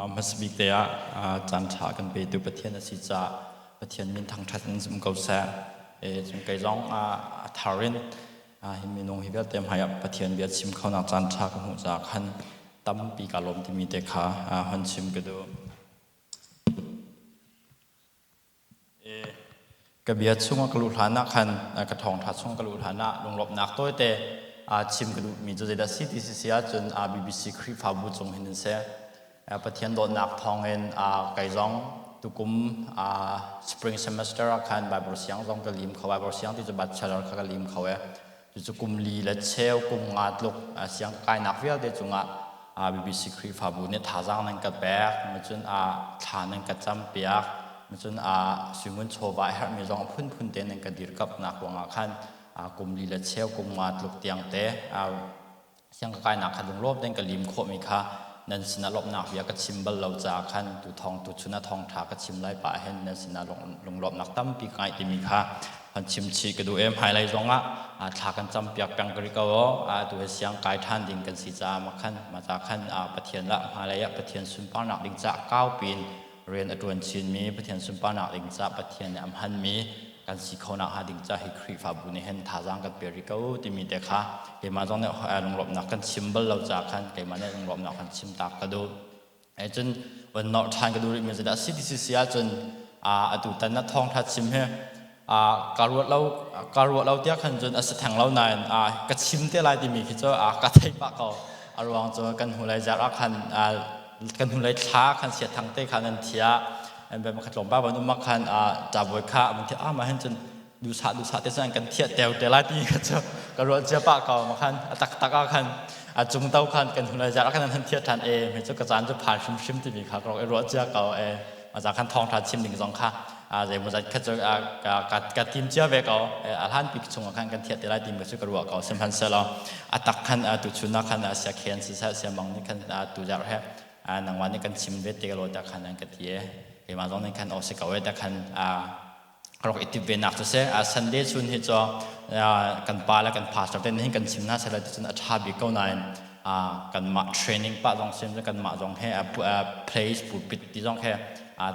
Hmasabik te ah caan ṭha kan petu Pathian a si caah Pathian min thangṭhat in zum ko seh. Cun kei zong a thar in hi minung hi vialte hmai ah Pathian bia chim khonak caan ṭha ka hmuh caah khan tampi kaa lawm timi te kha hon chim ka duh. Ka bia chungah ka luh hlan ah khan ka thawngṭha chung ka luh hlan ah lunglawmhnak tawite chim ka duhmi cu zeidah si ti si ahcun BBC Khrihfabu cung hin in seh Pathian dawtnak thawngin kei zong tukum spring semester ah khan Bible siang zong ka lim kho. Bible siang ti cu bachelor kha ka lim kho e. Cucu kum li le cheu kum nga tluk siang ka kainak vialte cungah BBC Khrihfabu nih thazaang nan ka pek, macun thla nan ka campiak, macun suingun chawva a herhmi zong a phunphun te nan ka dirkamhnak ruangah khan kum li le cheu kum nga tluk tiang te siang ka kainak kha lunglawm tein ka lim khawhmi kha nan sinah lawmhnak bia ka chim bal lo caah khan tu thawng tu chun ah thawngṭha ka chim lai pah hin nan sinah lunglawmhnak tampi ka ngeih timi kha kan chim chih ka duh em. Hmailei zongah thla kan campiak peng ka ri ko. Tu he siang kai ṭhan ding kan si caah ma khan ma ca khan Pathian lah hmailei ah Pathian sunparnak ding caah kau piin rian a ṭuan chinmi Pathian sunparnak ding caah Pathian nih a hmanmi kan si kho nak hnga ding ca hi Khrihfabu nih hin thazaang kan pe rih ko timi te kha keimah zong nih lunglawmhnak kan chim bal lo caah khan keimah nih lunglawmhnak kan chim tak ka duh. Cun van nor ṭhan ka duh rihmi cu dah CDCC ahcun atu tan na thawngṭha chim hi ka ruat lo ka ruat lo tiah khan cun a si theng lo nain ka chim te lai timi khi cu ka theih pah ko. A ruang cu kan hnulei zarh ah khan kan hnulei thla khan sia thang te khan an thiah an bia khat tlawmpal van um ah khan ṭabawi kha an thiah ah mah hin cun duhsah duhsah te cun kan thiah teo te lai ti kha cu ka ruah cia pah ko. Ma khan a taktak ah khan a cung to khan kan hnulei zarh ah khan an thiah ṭhan e me cu ka caan cu phan hrimhrim timi kha ka rak i ruah cia ko e. Ma za khan thawngṭha chim ding zong kha zeimawzat kha cu ka tim cia ve ko. A hlan pi chung ah khan kan thiah te lai timi cu ka ruah ko. Sihmanhsehlaw a tak khan tu chun ah khan sia khen siseh sia mang nih khan tu zarh he nangmah nih kan chim ve te lo ta khan an ka ti e. Keimah zong nih khan aw si ko e ta khan rak i tip ve nak cu si. Sunday chun hi cu kan pa le kan pastor te nih kan chim hna sela ti cun a ṭha bik ko nain kanmah training pah zong sim kanmah zong he place pulpit ti zong he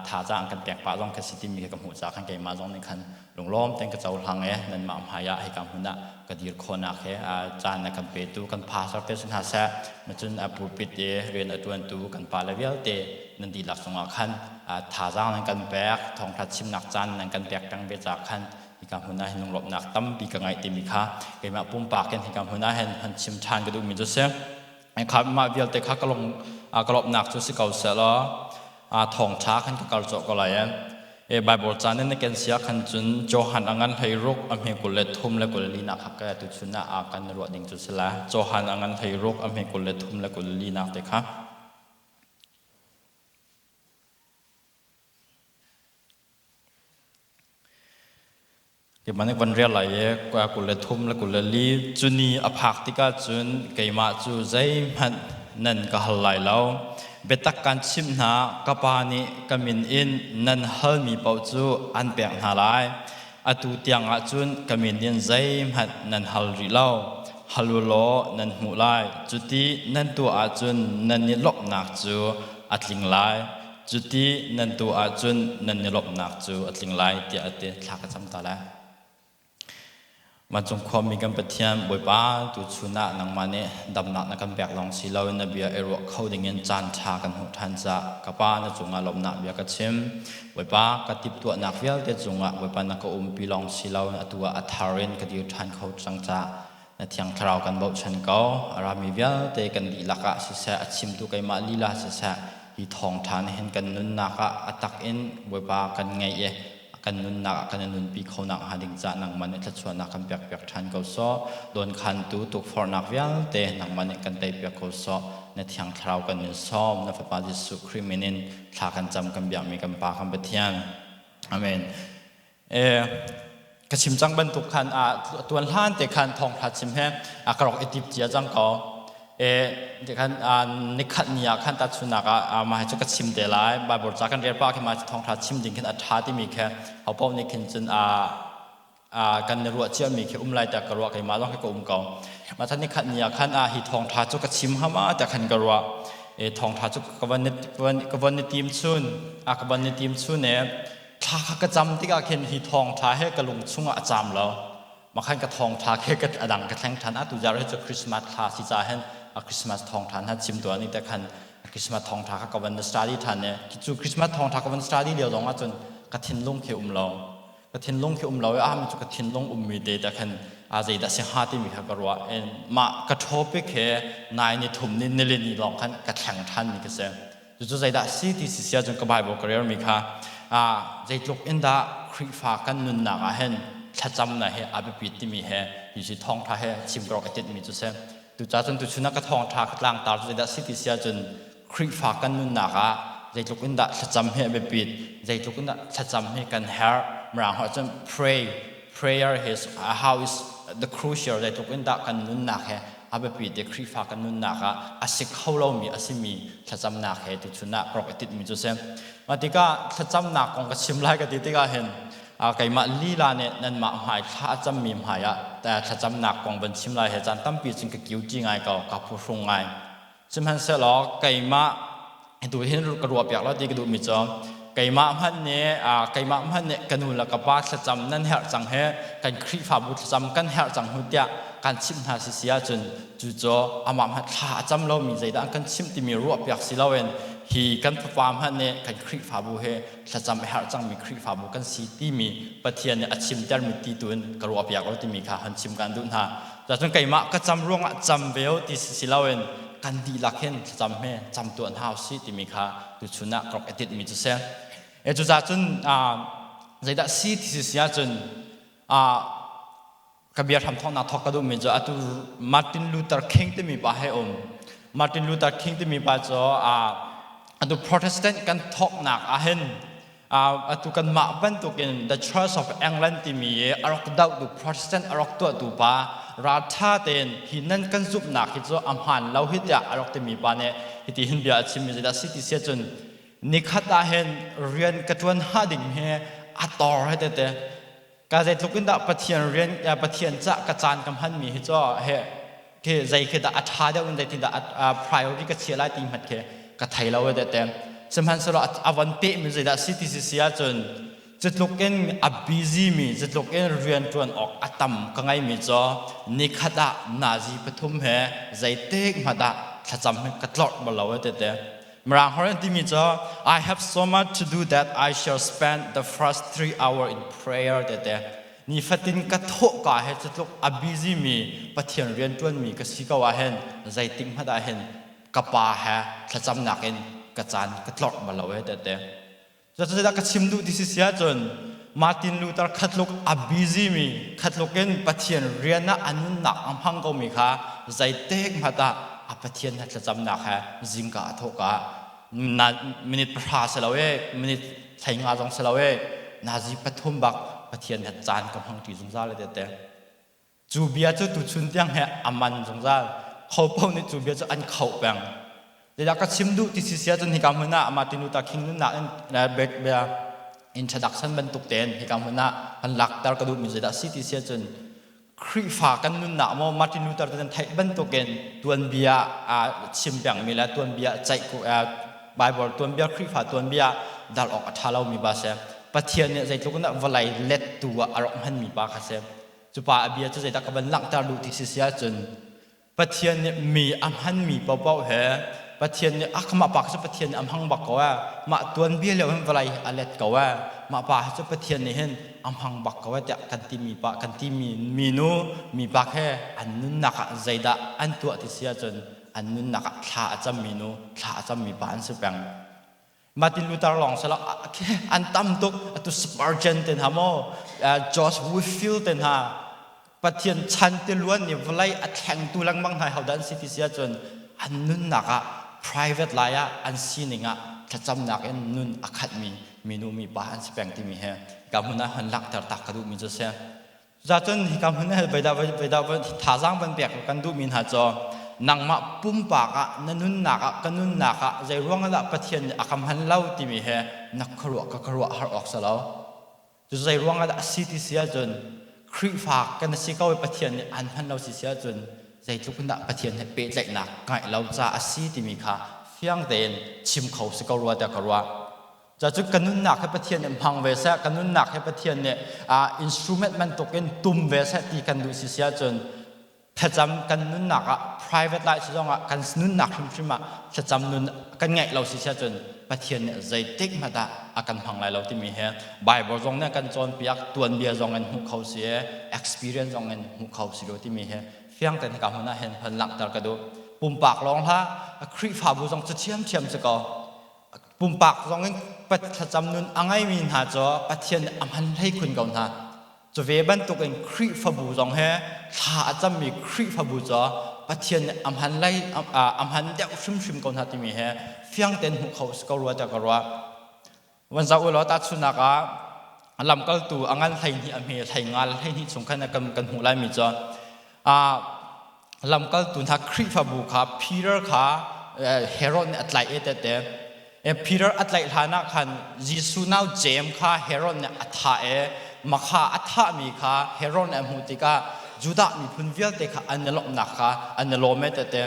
thazaang kan pek pah zong khi si timi ka hmuh caah khan keimah zong nih khan lunglawm tein ka cohlang e. Nanmah hmai ah hika hmun ah ka dir khawhnak he caan a kan petu kan pastor te si hna seh, cun a pulpit i rian a ṭuantu kan pale vialte nan dihlak cungah khan thazaang nan kan pek, thawngṭha chimnak caan nan kan pek peng ve caah khan hika hmun ah hin lunglawmhnak tampi ka ngeih timi kha keimah pumpak in hika hmun ah hin han chim ṭhan ka duhmi cu si. Kha mah vialte kha ka lung ka lawmhnak cu si ko seh law thawngṭha khan ka kal cawh ko lai. E Bible caan in na ken sia khan cun Johan a ngan 16 a hme 23 le 24 nak kha ka tu chun ah kan ruah ding cu si la. Johan a ngan 16 a hme 23 le 24 nak te kha. Keimah nih van rel lai i 23 le 24. Cu ni a phak tikah cun keimah cu zeihmanh nan ka hal lai lo. Biatak kaan chimh hna, ka Pa nih ka min in nan halmi paoh cu an pek hna lai. Atu tiang ah cun ka min in zeihmanh nan hal rih lo. Hal u law nan hmuh lai. Cuti nan tuah ahcun nan i lawmhnak cu a tling lai. Cuti nan tuah ahcun nan i lawmhnak cu a tling lai, tiah a ti. Thla ka cam ta lai. Vancung khuami kan Pathian Bawipa, tuchun ah nangmah nih damnak na kan pek lawng si loin na bia i ruah kho dingin caan ṭha kan hmuh ṭhan caah ka Pa na cungah lawmhnak bia ka chim. Bawipa, ka timhtuahnak vialte cungah Bawipa na ka umpi lawng si loin atu ah a thar in ka dir ṭhan kho cang caah na Thiang Thlarau kan bochan ko. A rami vialte kan dihlak ah siseh, a chimtu keimah lila siseh, hi thawngṭha nih hin kan nunnak ah a tak in Bawipa kan ngeih i kan nunnak ah kan i nunpi kho nak hnga ding caah nangmah nih thluachuahnak kan pekpiak ṭhan ko sawh. Dawnkhantu tukforhnak vialte nangmah nih kan teipiak ko sawh. Na Thiang Thlarau kan in sawm. Na Fapa Jesuh Khrih min in thla kan cam kan biakmi kan Pa kan Pathian. Amen. Ka chim cang bantuk khan a tuan hlan te khan thawngtha chim he a ka rak i tip cia cang ko. E te khan nikhat ni ah khan ta chunak ah mah cu ka chim te lai. Bible ca kan rel pa khi mah thawngtha chim ding khin a tha timi khe ho paoh nih khin cun a kan i ruah cia mi khi um lai ta ka ruah, keimah zong khi ka um ko. Mah than nikhat ni ah khan a hi thawngtha cu ka chim hama ta khan ka ruah. E thawngtha cu ka van ka van ni tim chun a ka van ni tim chun e thla kha ka cam tikah khin hi thawngtha he ka lung chungah a cam lo. Makhan ka thawngtha khe ka adang ka thleng than. Atu jar he cu Christmas thla si ca hen a Christmas thawngtha hna chim tu ani te khan Christmas thawngtha kha ka van study than e cu Christmas thawngtha ka van study lio zong ahcun ka thinlung khi um lo, ka thinlung khi um lo i ah cu ka thinlung ummi te te khan a zeidah si hnga timi kha ka ruah. Mah ka topic he nai ni thum ni nilini lawng khan ka thleng than mi ka si. Cucu zeidah si ti si sia cun ka Bible ka rel mi kha zeitluk in dah Khrihfa kan nunnak ah hin thlacamnak he a biapit timi he hi si thawngtha he chim ka rak i tinh mi cu si. Tuca cun tuchun ah ka thawngtha ka tlangtar cu zeidah si ti sia cun Khrihfa kan nunnak ah zeitluk in dah thlacam hi a biapit, zeitluk in dah thlacam hi kan herh. Mirang holh cun pray, prayer is how is the crucial, zeitluk in dah kan nunnak he a biapit i Khrihfa kan nunnak ah a si kho lomi a simi thlacamnak he tuchun ah ka rak i tinhmi cu si. Mah tikah thlacamnak kong ka chim lai ka ti tikah hin keimah lila nih nanmah hmai thla a cammi hmai ah thlacamnak kong van chim lai he caan tampi cun ka kiuti ngai ko, ka phuhrung ngai. Sihmanhsehlaw keimah tu hin ka ruah piak lo ti ka duhmi cu keimah hmanh nih ka nu le ka pa thlacam nan herh cang he kan Khrihfabu thlacam kan herh cang hu tiah kan chimh hna si si ahcun cu cu amah hmanh thla a cam lomi zeidah an kan chimh timi ruah piak si loin hi kan fapa hmanh nih kan Khrihfabu he thlacam a herh cangmi Khrihfabu kan si timi Pathian nih a chimtermi ti tu in ka ruah piak lo timi kha han chim kan duh hna. Cun keimah ka cam ruangah cam ve o ti si loin kan dihlak hin thlacam he cam tuah hna usih timi kha tuchun ah ka rak i tinhmi cu si. E cucaah cun zeidah si ti si si ahcun ka bia hram thawknak thawk ka duhmi cu atu Martin Luther King timi pa he um. Martin Luther King timi pa cu atu Protestant kan thawknak ahhin atu kanmah bantukin The Church of England timi i a rak dohtu Protestant a rak tuahtu pa ralṭha tein hi nan kan zumhnak hi cu a hmaan lo hi tiah a rak timi pa nih hiti hin bia a chimmi zeidah si ti si ahcun nikhat ah hin rian ka ṭuan hnga ding hi a tor he tete ka zeitluk in dah Pathian rian Pathian cah ka caan ka hmanmi hi cu he khi zei khi dah a ṭha deuh in zeitin dah priority ka chia lai ti hmat khi ka thei lo e te. Sihmanhsehlaw a von pehmi zeidah si ti si si ahcun cutluk in a busy mi, cutluk in rian ṭuan awk a tam ka ngeimi cu nikhat ah nazi pathum he zeitik hmanh ah thlacam hi ka tlorh bal lo e te. Mirang holh an timi cu I have so much to do that I shall spend the first 3 hour in prayer tete. Nifatin ka thawhka he cutluk a busy mi Pathian rianṭuanmi ka si ko ah hin zeitik hmanh ah hin ka pa he thlacamnak in ka caan ka tlorh bal lo e tete. Cucaah ka chim duh ti si si ahcun Martin Luther khatluk a busy mi, khatluk in Pathian rian ah a nunnak a hmang komi kha zeitik hmanh ah a Pathian he thlacamnak he zingka a thawhka na minute 10 si lo e, minute 15 zong si lo e, nazi pathum bak Pathian he caan ka hmang ṭi zungzal e tete. Cu bia cu tuchun tiang he a man zungzal. Kho paoh nih cu bia cu an khoh peng. Zeidah ka chim duh ti si sia cun hika hmun ah Martin Luther King nunnak in bia introduction bantuk tein hika hmun ah han lakter ka duhmi zeidah si ti sia cun Khrihfa kan nunnak maw Martin Luther te theih bantukin tuanbia a chim pengmi le tuanbia ceih Bible tuanbia, Khrihfa tuanbia dal awk a ṭha lomi ba si. Pathian nih zeitluk in dah vawlei lettu ah a rak hmanmi pa kha si. Cu pa a bia cu zeidah ka van langhter duh ti si si ahcun Pathian nih mi a hmanmi paohpaoh he Pathian nih a mah pa cu Pathian nih a hmang bak ko ee, mah tuanbia lio hin vawlei a let ko ee, mah pa hi cu Pathian nih hin a hmang bak ko ee tiah kan timi pa kan timi minu mipa he an nunnak ah zeidah an tuah ti si ahcun an nunnak ah thla a cammi nu, thla a cammi pa an si peng. Martin Luther lawng silo an tam tuk. Atu Spurgeon te hna maw, George Whitefield te hna, Pathian chan tiluan nih vawlei a thlengtu lengmang hna hodah an si ti si ahcun an nunnak ah private lai ah an sining ah thlacamnak in nun a khatmi minu mipa an si peng timi he ka hmun ah han langhter tak ka duhmi cu si. Cucun hika hmun ah voidah voidah thazaang van pek kan duhmi hna cu nangmah pumpak ah na nunnak ah ka nunnak ah zei ruang ah dah Pathian nih a ka hman lo timi he na khuaruah ka khuaruah har awk si lo. Cu zei ruang ah dah a si ti si ahcun Khrihfa kan si ko i Pathian nih an hman lo si si ahcun zeitluk in dah Pathian he pehtlaihnak ngaih lo ca a si timi kha fiang tein chim kho si ko rua tiah ka ruah. Cucu kan nunnak hi Pathian nih hmang ve seh, kan nunnak hi Pathian nih instrument bantukin tum ve seh ti kan duh si si ahcun thlacam kan nunnak ah private life si zongah kan nunnak hrimhrim ah thlacam nun kan ngeih lo si si ahcun Pathian nih zeitik hmanh ah a kan hmang lai lo timi hi Bible zong nih kan cawnpiak, tuanbia zong in hmuh kho si, experience zong in hmuh kho si lo timi hi fiang tein hika hmun ah hin hon langhter ka duh. Pumpak lawng hlah, Khrihfabu zong cu ṭhiamṭhiam si ko. Pumpak zong in thlacam nun a ngeimi hna cu Pathian nih a hman hlei khun ko hna. Cu ve bantukin Khrihfabu zong he thla a cammi Khrihfabu cu Pathian nih a hman lei a hman deuh hrimhrim ko hna timi he fiang tein hmuh kho si ko rua tiah ka ruah. Van zoh u law tahchunhnak ah lamkaltu a ngan 12 a hme 15 12 chung khan kan kan hmuh laimi cu lamkaltu hna Khrihfabu kha Peter kha Herod nih a tlaih e tete. Peter a tlaih hlan ah khan Jesuh nau Jeim kha Herod nih a thah i makha a thahmi kha Herod nih a hmuh tikah Judah miphun vialte kha an i lawmhnak kha an i lawm e tete.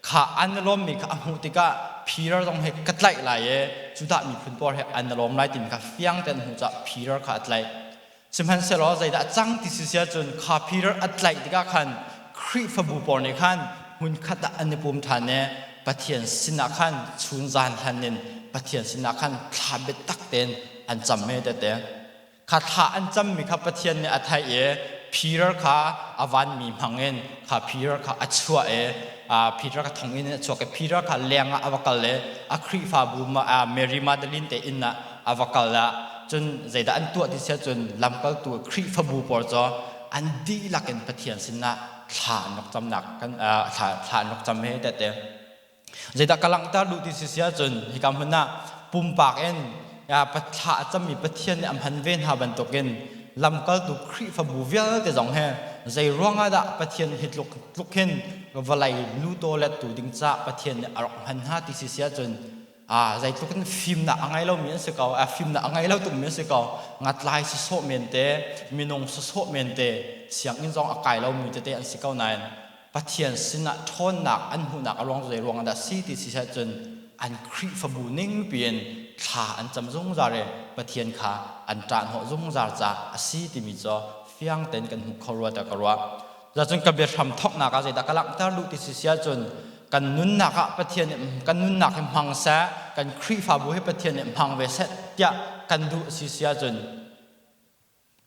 Kha an i lawmmi kha a hmuh tikah Peter zong hi ka tlaih lai i Judah miphun pawl he an i lawm lai timi kha fiang tein a hmuh caah Peter kha a tlaih. Sihmanhsehlaw zeidah a cang ti si si ahcun kha Peter a tlaih tikah khan Khrihfabu pawl nih khan hmunkhat ah an i pum ṭhan i Pathian sinah khan chunzan hlan in Pathian sinah khan thla biatak tein an cam he tete. Kha thla an cammi kha Pathian nih a theih i Peter kha a vanmi hmangin kha Peter kha a chuah i Peter kha thonginn in a chuak i Peter kha leng ah a va kal i a Khrihfabu Mary Magdalene te inn ah a va kal ah cun zeidah an tuah ti si ahcun lamkaltu Khrihfabu pawl cu an dihlak in Pathian sinah thla an rak camnak kan thla thla an rak cam he tete. Zeidah ka langhter duh ti si si ahcun hika hmun ah pumpak in thla a cammi Pathian nih a hman ve hna bantukin lamkaltu Khrihfabu vialte zong he zei ruangah dah Pathian hi tluk tluk hin vawlei lu tawlettu ding caah Pathian nih a rak hman hna ti si si ahcun zeitluk in fimnak a ngei lomi an si ko, fimnak a ngei lo tukmi an si ko, ngatlai sawsawh men te, minung sawsawh men te, sianginn zong a kai lomi tete an si ko nain Pathian sinah ṭhawnnak an hmuhnak a ruang zei ruangah dah si ti si cun an Khrihfabu ning piin thla an cam zungzal i Pathian kha an ṭahhnawh zungzal caah a si timi cu fiang tein kan hmuh kho rua tiah ka ruah. Cun ka biahram thawknak ah zeidah ka langhter duh ti si si ahcun kan nunnak ah Pathian nih kan nunnak hi hmang seh, kan Khrihfabu hi Pathian nih hmang ve seh tiah kan duh si si ahcun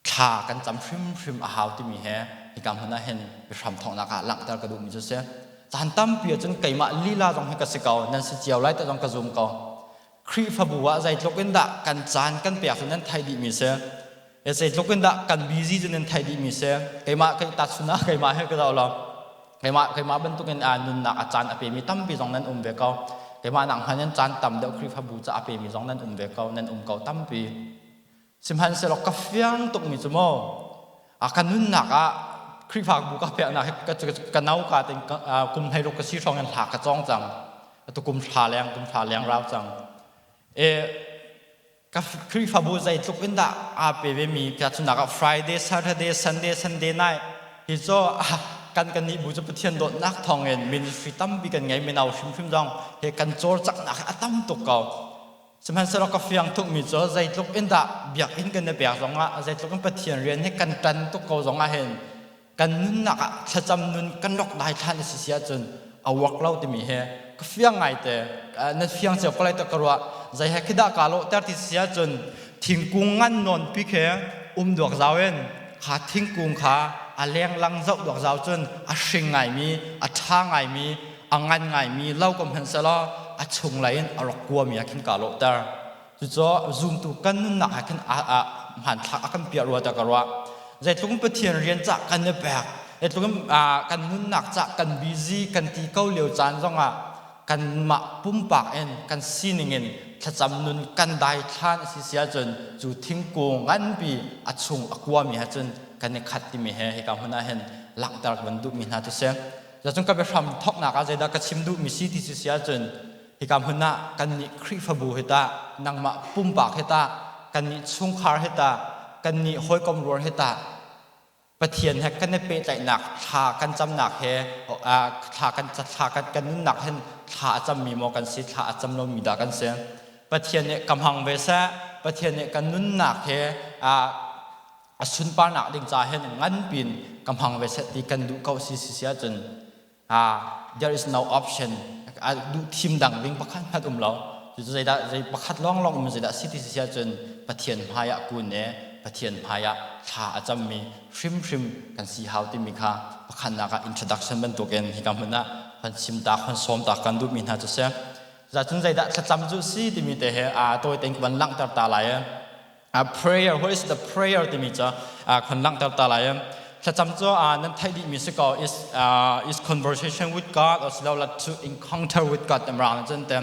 thla kan cam hrimhrim a hau timi he hika hmun ah hin biahram thawknak ah langhter ka duhmi cu si. Caan tampi ahcun keimah lila zong hi ka si ko, nan si cio lai ti zong ka zum ko. Khrihfabu ah zeitluk in dah kan caan kan pek cu nan theih dihmi si. Zeitluk in dah kan busy cu nan theih dihmi si. Keimah kei tahchun ah keimah he ka zoh lo. Keimah keimah bantukin a nunnak a caan a pemi tampi zong nan um ve ko. Keimah nak hmanh in caan tam deuh Khrihfabu ca a pemi zong nan um ve ko, nan um ko tampi. Sihmanhsehlaw ka fiang tukmi cu maw a ka nunnak ah Khrihfabu ka peknak hi ka no ka ten kum 16 ka si hrawng in hla ka cawng cang. Atu kum thla leng rau cang. E ka Khrihfabu zeitluk in dah aa pe ve mi ka chunak ah Friday, Saturday, Sunday, Sunday night hi cu kan kan nih bu cu Pathian dawtnak thawngin ministry tampi kan ngei mino hrimhrim zong he kan cawlcanghnak hi a tam tuk ko. Sihmanhsehlaw ka fiang tukmi cu zeitluk in dah biakinn kan i pek zongah zeitluk in Pathian rian hi kan ṭan tuk ko zongah hin kan nunnak ah thlacam nun kan rak daithlan a si si ahcun a work lo timi hi ka fiang ngaite. Na fiang cio ko lai ta ka ruah. Zei he khi dah kaa lawhter ti si ahcun thingkung ngan nawn pi khi um duak zau in kha thingkung kha a lenglang zoh duak zau cun a hring ngaimi, a ṭha ngaimi, a ngan ngaimi lo ko hmanh selaw a chunglei in a rak kuami ah khin kaa lawhter. Cucaah zumtu kan nunnak ah khin hmanthlak a kan piah rua tiah ka ruah. Zeitluk in Pathian rian cah kan i pek, zeitluk in kan nunnak cah kan busy kan ti ko lio caan zongah kanmah pumpak in kan sining in thlacam nun kan daithlan a si si ahcun cu thingkung nganpi a chung a kuami he cun kan i khat timi he hika hmun ah hin langhter ka van duhmi hna cu si. Cun ka biahram thawknak ah zeidah ka chim duhmi si ti si si ahcun hika hmun ah kannih Khrihfabu hi tah, nangmah pumpak hi tah, kannih chungkhar hi tah, kannih hawikom rual hi tah. Pathian he kan i pehtlaihnak thla kan camnak he thla kan thla kan kan nunnak hin thla a cammi maw kan si, thla a cam lomi dah kan si? Pathian nih ka hmang ve seh, Pathian nih kan nunnak he a sunparnak ding ca hin ngan pin ka hmang ve seh ti kan duh ko si si si ahcun, there is no option, duh thim dang ding pakhat hmanh um lo. Cucu zeidah, zei pakhat lawnglawng um, zeidah si ti si ahcun, Pathian hmai ah kun e Pathian hmai ah thla a cammi hrimhrim kan si hau timi kha pakhatnak ah introduction bantukin hika hmun ah hon chim ta, hon sawm ta kan duhmi hna cu si. Zacun zeidah thlacam cu si timi te he a tawi tein ka van langhter ta lai. A prayer, what is the prayer timi cu khon langhter ta lai. Thlacam cu nan theih dihmi si ko, is conversation with God or silo to encounter with God amrang cun te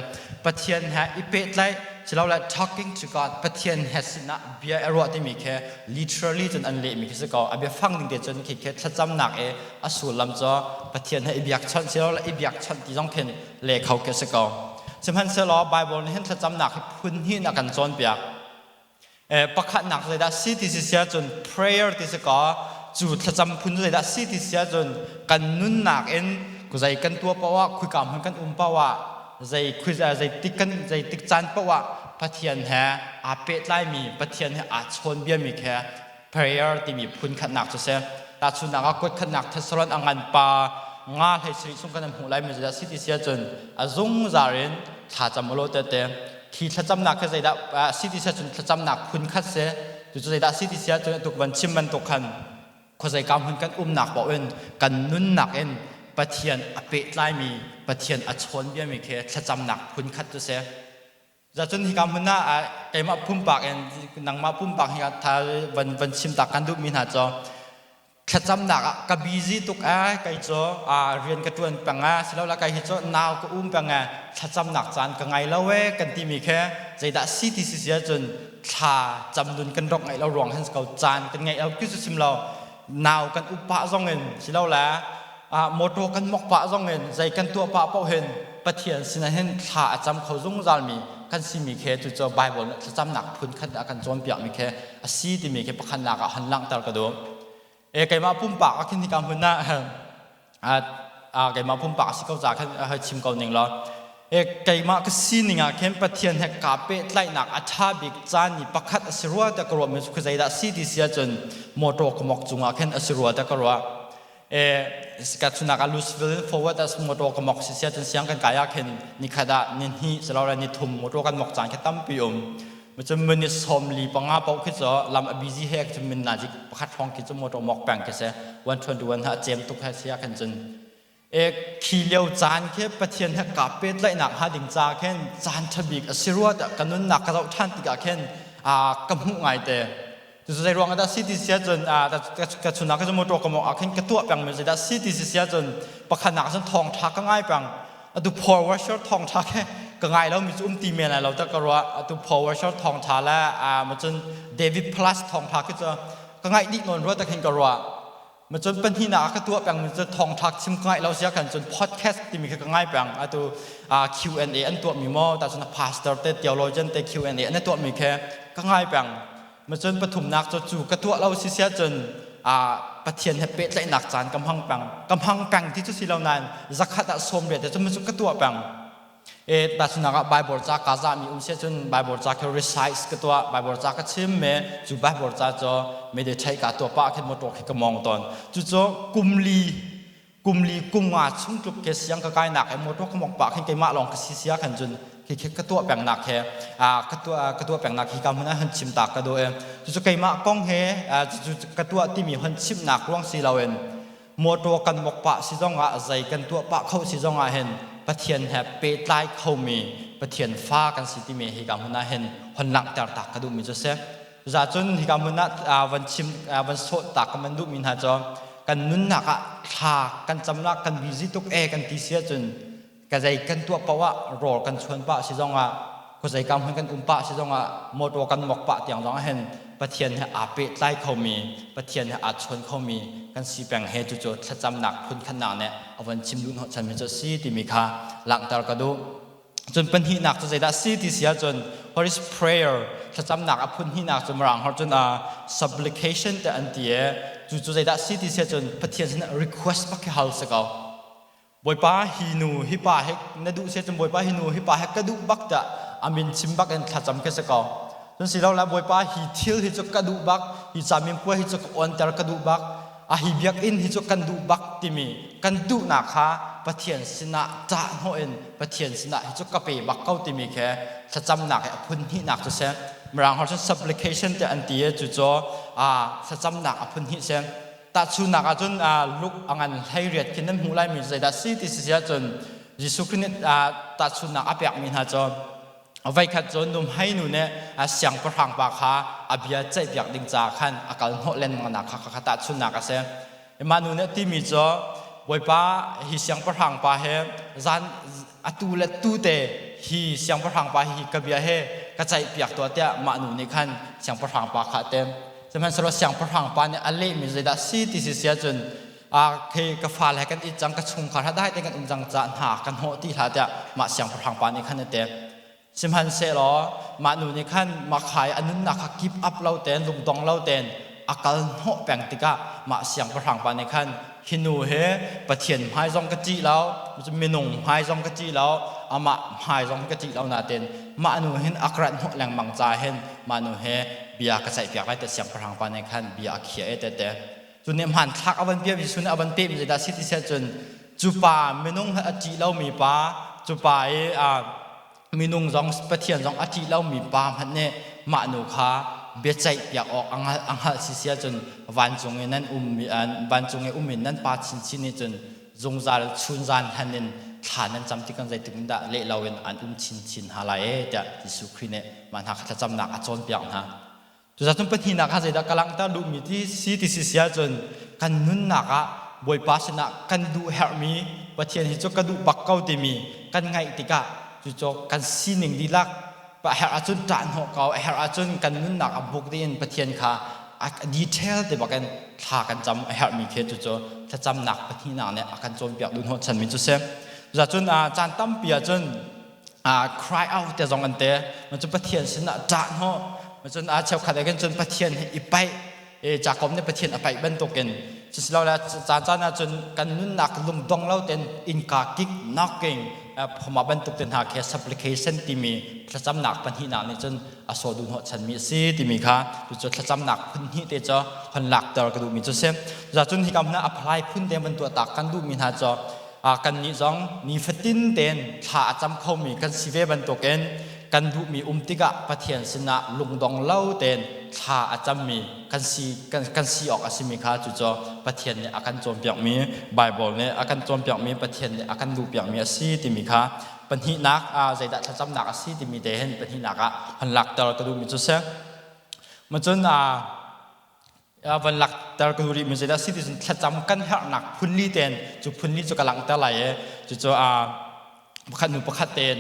Pathian he i pehtlaih silo le talking to God, Pathian he sinah bia i ruah timi khi literally cun an lehmi khi si ko. A biafang ding te cun khi khi thlacamnak i a sullam cu Pathian he i biakchawnh silo le i biakchawnh ti zong khin le kho khi si ko. Sihmanhsehlaw Bible nih hin thlacamnak hi phun hnih in a kan cawnpiak. Pakhatnak zeidah si ti si sia cun, prayer ti si ka cu thlacam phun zeidah si ti sia cun, kan nunnak in zei kan tuah paoh ah, khuika hmun kan um paoh ah, zei zei tik kan zei tik caan paoh ah Pathian he aa pehtlaimi, Pathian he aa chawnbiami khe prayer timi phun khatnak cu si. Tahchunhnak ah, kuat khatnak Thessalon a ngan pa nga hlei sarih chung kan hmuh lai mi zeidah si ti sia cun, a zungzal in thlacam ulaw tete khi thlacamnak khi zeidah si ti sia cun, thlacamnak phun khat si. Cu zeidah si ti sia cun, tuk van chim bantuk khan, khuazei ka hmun kan umnak paoh in kan nunnak in Pathian a pehtlaimi, Pathian a chawnbiami khi thlacamnak phun khat cu si. Zacun hika hmun ah keimah pumpak in, nangmah pumpak hi tha van van chim tak kan duhmi hna cu, thlacamnak ah ka busy tuk ai, kei cu rian ka ṭuan peng a silo la, kai hi cu nau ka um peng e, thlacamnak caan ka ngai lo e kan timi khi zeidah si ti si si ahcun, thla cam nun kan rok ngaih lo ruang hin ko. Caan kan ngeih lo khi cu sim lo, nau kan up pah zong in silo la, motor kan mok pah zong in, zei kan tuah pah paoh hin Pathian sinah hin thla a cam kho zungzal mi kan simi khi, cu cu Bible nih thlacamnak phun khat a kan cawnpiak mi khi a si timi khi pakhatnak ah han langhter ka duh. E keimah pumpak ah khin hika hmun ah keimah pumpak si ko ca khan hoi chim ko ning law, e keimah ka sining ah khin Pathian he kaa pehtlaihnak a ṭha bik caan ni pakhat a si rua tiah ka ruah mi cu zeidah si ti si ahcun, motor ka mok cungah khin a si rua tiah ka ruah. E ka chunak ah Louisville forward as motor ka mok si sia cun, siang kan kai ah khin nikhat ah ni hnih silo ni thum motor kan mok caan khi tampi um. Cun minute 45 paoh khi cu lam a busy he cun min nazik pakhat hrawng khi cu motor mok peng khi si, 121 ha cem tuk he sia khan cun, e khi lio caan khi Pathian he ka pehtlaihnak ha ding ca khin caan ṭha bik a si rua tiah ka nunnak ka zoh ṭhan tikah khin ka hmuh ngai te. Cu zei ruang dah si ti si ahcun, ka chunah ka motor ka mawk ah khin ka tuah peng mi zeidah si ti si ahcun, pakhat nak cun thawngṭha ka ngai peng. Atu power short thawngṭha khi ka ngai lo mi cu um ti men lai lo ta ka ruah. Atu power short thawngṭha le ma cun David Plus thawngṭha khi cu ka ngaih dih nawn rua ta khin ka ruah. Ma cun pahnihnak ah ka tuah peng mi cu, thawngṭha chim ka ngaih lo sia khan cun, podcast timi khi ka ngai peng. Atu Q&A an tuah mi maw ta cun pastor te, theologian te Q&A an tuah mi khi ka ngai peng. Macun pathumnak cu, cu ka tuah lo si sia cun, Pathian he pehtlaihnak caan ka hmang peng. Ka hmang peng ti cu si lo nain, zakhat ah 80 te cu cu ka tuah peng. E tahchunhnak ah, Bible ca ka zahmi um sia cun, Bible ca khi recite ka tuah, Bible ca ka chim me, cu Bible ca cu meditate ka tuah pah khin motor khi ka mong tawn. Cu cu kum li kum li kum nga chung tluk ke siang ka kai nak he motor ka mok pah khin, keimah lawng ka si sia khan cun, khi khi ka tuah peng nak he ka tuah peng nak hi ka hmun ah hon chim ta ka do e. Cu keimah kong he cu ka tuah timi hon chim nak ruang si loin, motor kan mok pah si zong ah, zei kan tuah pah kho si zong ah hin, Pathian he pehtlai khomi Pathian fa kan si timi hi ka hmun ah hin hon langhter tak ka duhmi cu si. Za cun hika hmun ah van chim, van sawh ta ka man duhmi hna cu, kan nunnak ah thla kan camnak kan busy tuk e kan ti si ahcun, ka zei kan tuah paoh ah, rawl kan chuan pah si zong ah, khuazei ka hmun kan um pah si zong ah, motor kan mok pah tiang zong ah hin, Pathian he aa pehtlai khomi, Pathian he aa chawn khomi kan si peng he, cucu thlacamnak phun khatnak nih a von chim duh hnawhchan mi cu si timi kha langhter ka duh. Cun pahnihnak cu zeidah si ti si ahcun, what is prayer, thlacamnak a phun hnihnak cu, Mirang holh cun a supplication te an ti e. Cu cu zeidah si ti si ahcun Pathian sinah request bak khi hal si ko. Bawipa hi nu hi pa he na duh si ahcun Bawipa hi nu hi pa he ka duh bak tiah a min chim bak in thlacam khi si ko. Cun si lo la Bawipa hi thil hi cu ka duh bak, hi caminpuai hi cu ka onter ka duh bak, a hi biakinn hi cu kan duh bak timi kan duhnak kha Pathian sinah ṭah hnawh in Pathian sinah hi cu ka pe bak ko timi khi thlacamnak hi a phun hnihnak cu si. Mirang holh cun supplication tiah an ti i cucu thlacamnak a phun hnih si. Tahchunnak ahcun Luke a ngan 18 khin nan hmuh laimi zeidah si ti si ahcun Jesuh Khrih nih tahchunnak a pekmi hna cu voikhat cu nuhmei nu nih siangpahrang pa kha a bia ceihpiak ding caah khan a kal hnawh lengmang kha kha tahchunnak a si. Mah nu nih timi cu Bawipa hi siangpahrang pa he zan atu le tu te hi siangpahrang pa hi ka bia he ka ceihpiak tuah tiah mah nu nih khan siangpahrang pa kha a tem. Sihmanhsehlaw siangpahrang pa nih a lehmi zeidah si ti si si ahcun khi ka fale he kan it cang ka chungkhar ha dai te kan um cang ca hna kan hnawh ti hlah tiah mah siangpahrang pa nih khan a ti. Sihmanhsehlaw mah nu nih khan makhai a nunnak kha keep up lo tein lungdong lo tein a kal hnawh peng tikah mah siangpahrang pa nih khan hi nu hi Pathian hmai zong ka ṭih lo, minung hmai zong ka ṭih lo, amah hmai zong ka ṭih lo nain mah nu hin a ka rat hnawh lengmang ca hin mah nu he bia ka ceihpiak lai tiah siangpahrang pa nih khan bia a khiah i tete. Cu nih hmanthlak a van piah Jesuh nih a van pehmi zeidah si ti siah cun cu pa minung he a ṭih lomi pa, cu pa i minung zong Pathian zong a ṭih lomi pa hmanh nih mah nu kha biaceih piak awk a hngalh si si ahcun vancung i nan um vancung i um in nan pa chinchin nih cun zungzal chunzan han in thla nan cam tikah zeitik in dah leh loin an um chinchin hna lai ee tiah Jesuh Khrih nih mah hna kha thlacamnak a cawnpiak hna. Cucaah cun pahnihnak ah zeidah ka langhter duhmi ti si ti si si ahcun kan nunnak ah Bawipa sinah kan duh herhmi Pathian hi cu ka duh bak ko timi kan ngaih tikah cucu kan sining dihlak a herh ahcun ṭahhnawh ko a herh ahcun kan nunnak a buk ding in Pathian kha a detail te bakin thla kan cam a herhmi khi cucu thlacamnak pahnihnak nih a kan cawnpiak duh hnawhchanmi cu si. Cucaah cun caan tampi ahcun cry out te zong an te cun Pathian sinah ṭah hnawh cun a cheukhat ah khin cun Pathian he i paih Jakob nih Pathian a paih bantukin cusilole caan caan ah cun kan nunnak lungdong lo ten innka kik knocking phoma bantuk te hna khi supplication timi thlacamnak pahnihnak nih cun a sawh duh hnawh chanmi a si timi kha cucu thlacamnak phun hnih te cu hon lakter ka duhmi cu si. Cun hika hmun ah apply phun te van tuah tak kan duhmi hna cu kannih zong nifatin tein thla a cam khomi kan si ve bantukin kan duhmi um tikah Pathian sinah lungdong lo tein thla a cammi kan si kan si awk a simi kha cucu Pathian nih a kan cawnpiakmi Bible nih a kan cawnpiakmi Pathian nih a kan duhpiakmi a si timi kha pahnihnak zeidah thlacamnak a si timi te hin pahnihnak ah hon lakter ka duhmi cu si. Macun van lakter ka duh rih mi zeidah si ti cun thlacam kan herhnak phunli ten cu phunli cu ka langhter lai i cucu pakhat hnu pakhat ten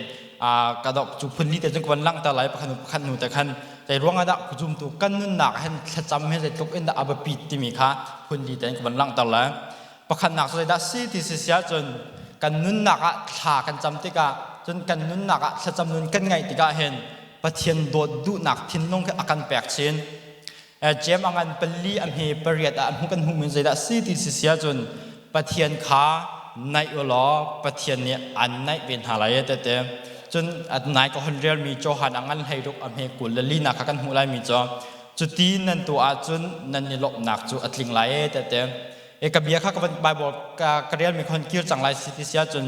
ka dok cu phunli te cun ka van langhter lai pakhat hnu pakhat hnu te khan zei ruang ah dah zumtu kan nunnak hin thlacam hi zeitluk in dah a biapit timi kha phunli ten ka van langhter lai. Pakhatnak cu zeidah si ti si si ahcun kan nunnak ah thla kan cam tikah cun kan nunnak ah thlacam nun kan ngeih tikah hin Pathian dawt duhnak thinlung khi a kan pek chin. Jeim a ngan pali a hme pariat ah hmu kan hmuhmi zeidah si ti si si ahcun Pathian kha naih u law Pathian nih an naih ve hna lai tete. Cun nai ka hon relmi Johan a ngan 16 a hme 22 nak kha kan hmuh laimi cu cuti nan tuah ahcun nan i lawmhnak cu a tling lai tete. E ka bia kha ka van Bible ka ka relmi ka hon kir cang lai si ti si ahcun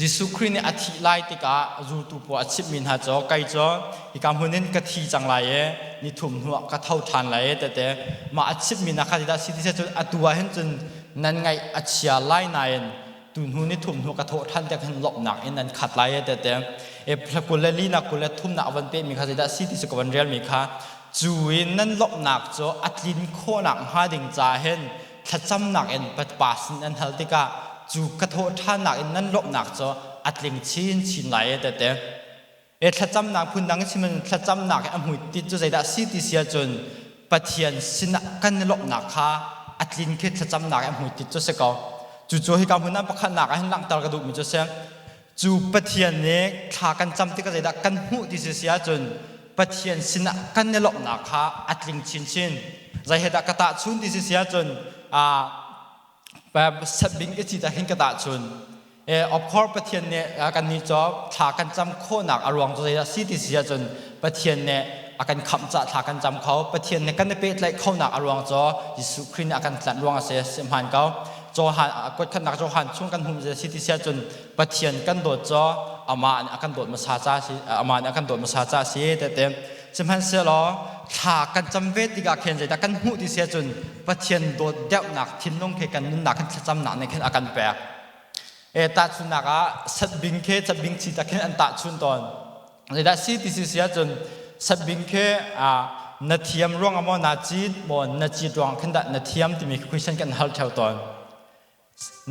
Jesuh Khrih nih a thih lai tikah zultu pawl a chimhmi hna cu kei cu hika hmun in ka thi cang lai i ni thum hnuah ka tho ṭhan lai i tete mah a chimhmi hna kha zeidah si ti cun atu ah hin cun nan ngaih a chia lai nain tu hnu ni thum hnu ka thawh ṭhan tiang hin lawmhnak in nan khat lai i tete e 24 nak 23 nak a van pehmi kha zeidah si ti cu ka van relmi kha cu in nan lawmhnak cu a tlin khawhnak hnga ding ca hin thlacamnak in Pa sin an hal tikah cu ka thawh ṭhannak in nan lawmhnak cu a tling chinchin lai e tete. E thlacamnak phundang in chim thlacamnak i a hmuitinh cu zeidah si ti si ahcun Pathian sinah kan i lawmhnak kha a tlin khi thlacamnak i a hmuitinh cu si ko. Cucu hika hmun ah pakhatnak ah hin langhter ka duhmi cu si. Cu Pathian nih thla kan cam tikah zeidah kan hmuh ti si si ahcun Pathian sinah kan i lawmhnak kha a tling chinchin. Zei he dah ka tahchun ti si si ahcun satbing i cit ah hin ka tahchun. Of course Pathian nih kan nih cu thla kan cam khawhnak a ruang cu zeidah si ti si ahcun Pathian nih a kan khamh cah thla kan cam kho. Pathian nih kan i pehtlaih khonak a ruang cu Jesuh Khrih nih a kan tlanh ruang a si, si hmaan ko. Johan kuatkhatnak Johan chung kan hmuh si ti si ahcun Pathian kan dawt cu amah nih a kan dawt hmasa ca si, amah nih a kan dawt hmasa ca si tete. Sihmanhsehlaw thla kan cam ve tikah khin zeidah kan hmuh ti si ahcun Pathian dawt deuhnak thinlung khi kan nunnak kan thlacamnak nih khin a kan pek. E tahchunnak ah satbing khi satbing chi tak khin an tahchun tawn. Zeidah si ti si si ahcun satbing khi na thiam ruang ah maw na cit maw na cit ruang khin dah na thiam timi question kan hal theo tawn.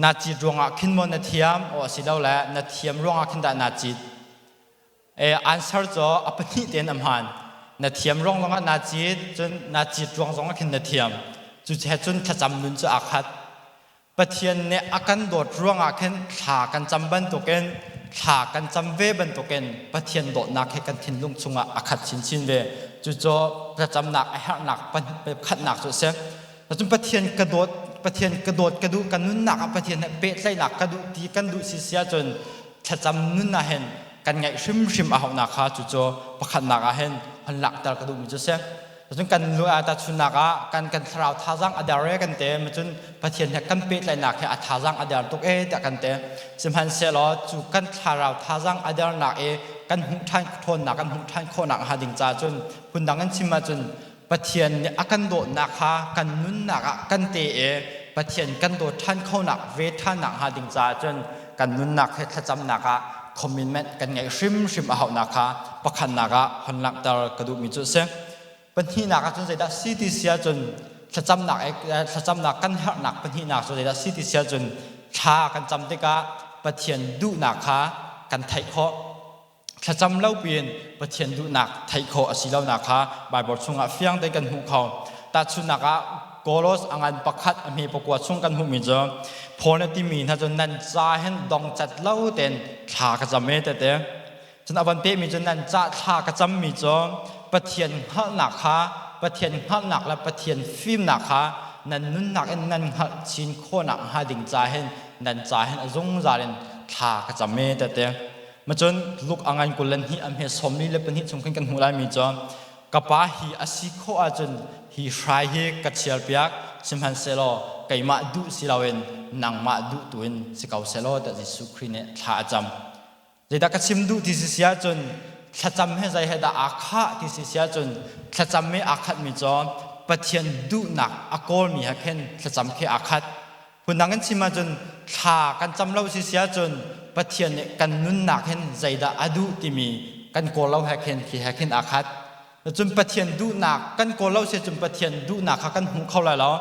Na cit ruangah khin maw na thiam aw asilole na thiam ruangah khin dah na cit? E answer cu a pahnih tein a hmaan. Na thiam ruang zongah naa cit, cun naa cit ruang zongah khin na thiam. Cu he cun thlacam nun cu aa khat. Pathian nih a kan dawt ruangah khin thla kan cam bantukin thla kan cam ve bantukin Pathian dawtnak he kan thinlung chungah a khat chinchin ve. Cucu thlacamnak a herhnak pakhatnak cu a si. Cun Pathian ka dawt, Pathian ka dawt ka duh, ka nunnak ah Pathian he pehtlaihnak ka duh ti kan duh si si ahcun thlacam nun ah hin kan ngaih hrimhrim a hauhnak kha cucu pakhatnak ah hin hon langhter ka duhmi cu si. Cun kan lu ah tahchunnak ah kan kan thlarau thazaang a der e kan te, cun Pathian he kan pehtlaihnak he a thazaang a der tuk e tiah kan te. Sihmanhsehlaw cu kan thlarau thazaang a dernak i kan hmuh ṭhan ṭhawnnak kan hmuh ṭhan khawhnak hnga ding caah cun phundang in chim ahcun Pathian nih a kan dawtnak kha kan nunnak ah kan te i Pathian kan dawt ṭhan khonak ve ṭhannak hnga ding caah cun kan nunnak he thlacamnak ah commitment kan ngeih hrimhrim a hauhnak kha pakhatnak ah hon langhter ka duhmi cu a si. Pahnihnak ah cun zeidah si ti si ahcun thlacamnak thlacamnak kan herhnak pahnihnak cu zeidah si ti si ahcun thla kan cam tikah Pathian duhnak kha kan theih khawh. Thlacam lo piin Pathian duhnak theih khawh a si lonak kha Baibal chungah fiang tein kan hmuh kho. Tahchunhnak ah Kolos a ngan pakhat a hme pakua chung kan hmuhmi cu Paul nih timi hna cu nan ca hin dongcat lo tein thla ka cam e tete. Cun a van pehmi cu nan ca thla ka cammi cu Pathian hngalhnak kha Pathian hngalhnak le Pathian fimnak kha nan nunnak in nan hngalh chin khawhnak hnga ding ca hin nan ca hin a zungzal in thla ka cam e tete. Macun Luke a ngan 22 a hme 42 chung khin kan hmuh laimi cu ka pa hi a si khawh ahcun hi hrai hi ka chialpiak sihmanhsehlaw keimah duh si loin nangmah duh tu in si ko sehlaw tiah Jesuh Khrih nih thla a cam. Zeidah ka chim duh ti si si ahcun thlacam he zei he dah aa khah ti si si ahcun thlacam he aa khatmi cu Pathian duhnak a kawlmi he khin thlacam khi aa khat. Phundang in chim ahcun thla kan cam lo si si ahcun Pathian nih kan nunnak hin zeidah a duh timi kan kawl lo he khin khi he khin aa khat. Cun Pathian duhnak kan kawl lo si ahcun Pathian duhnak kha kan hmu kho lai lo.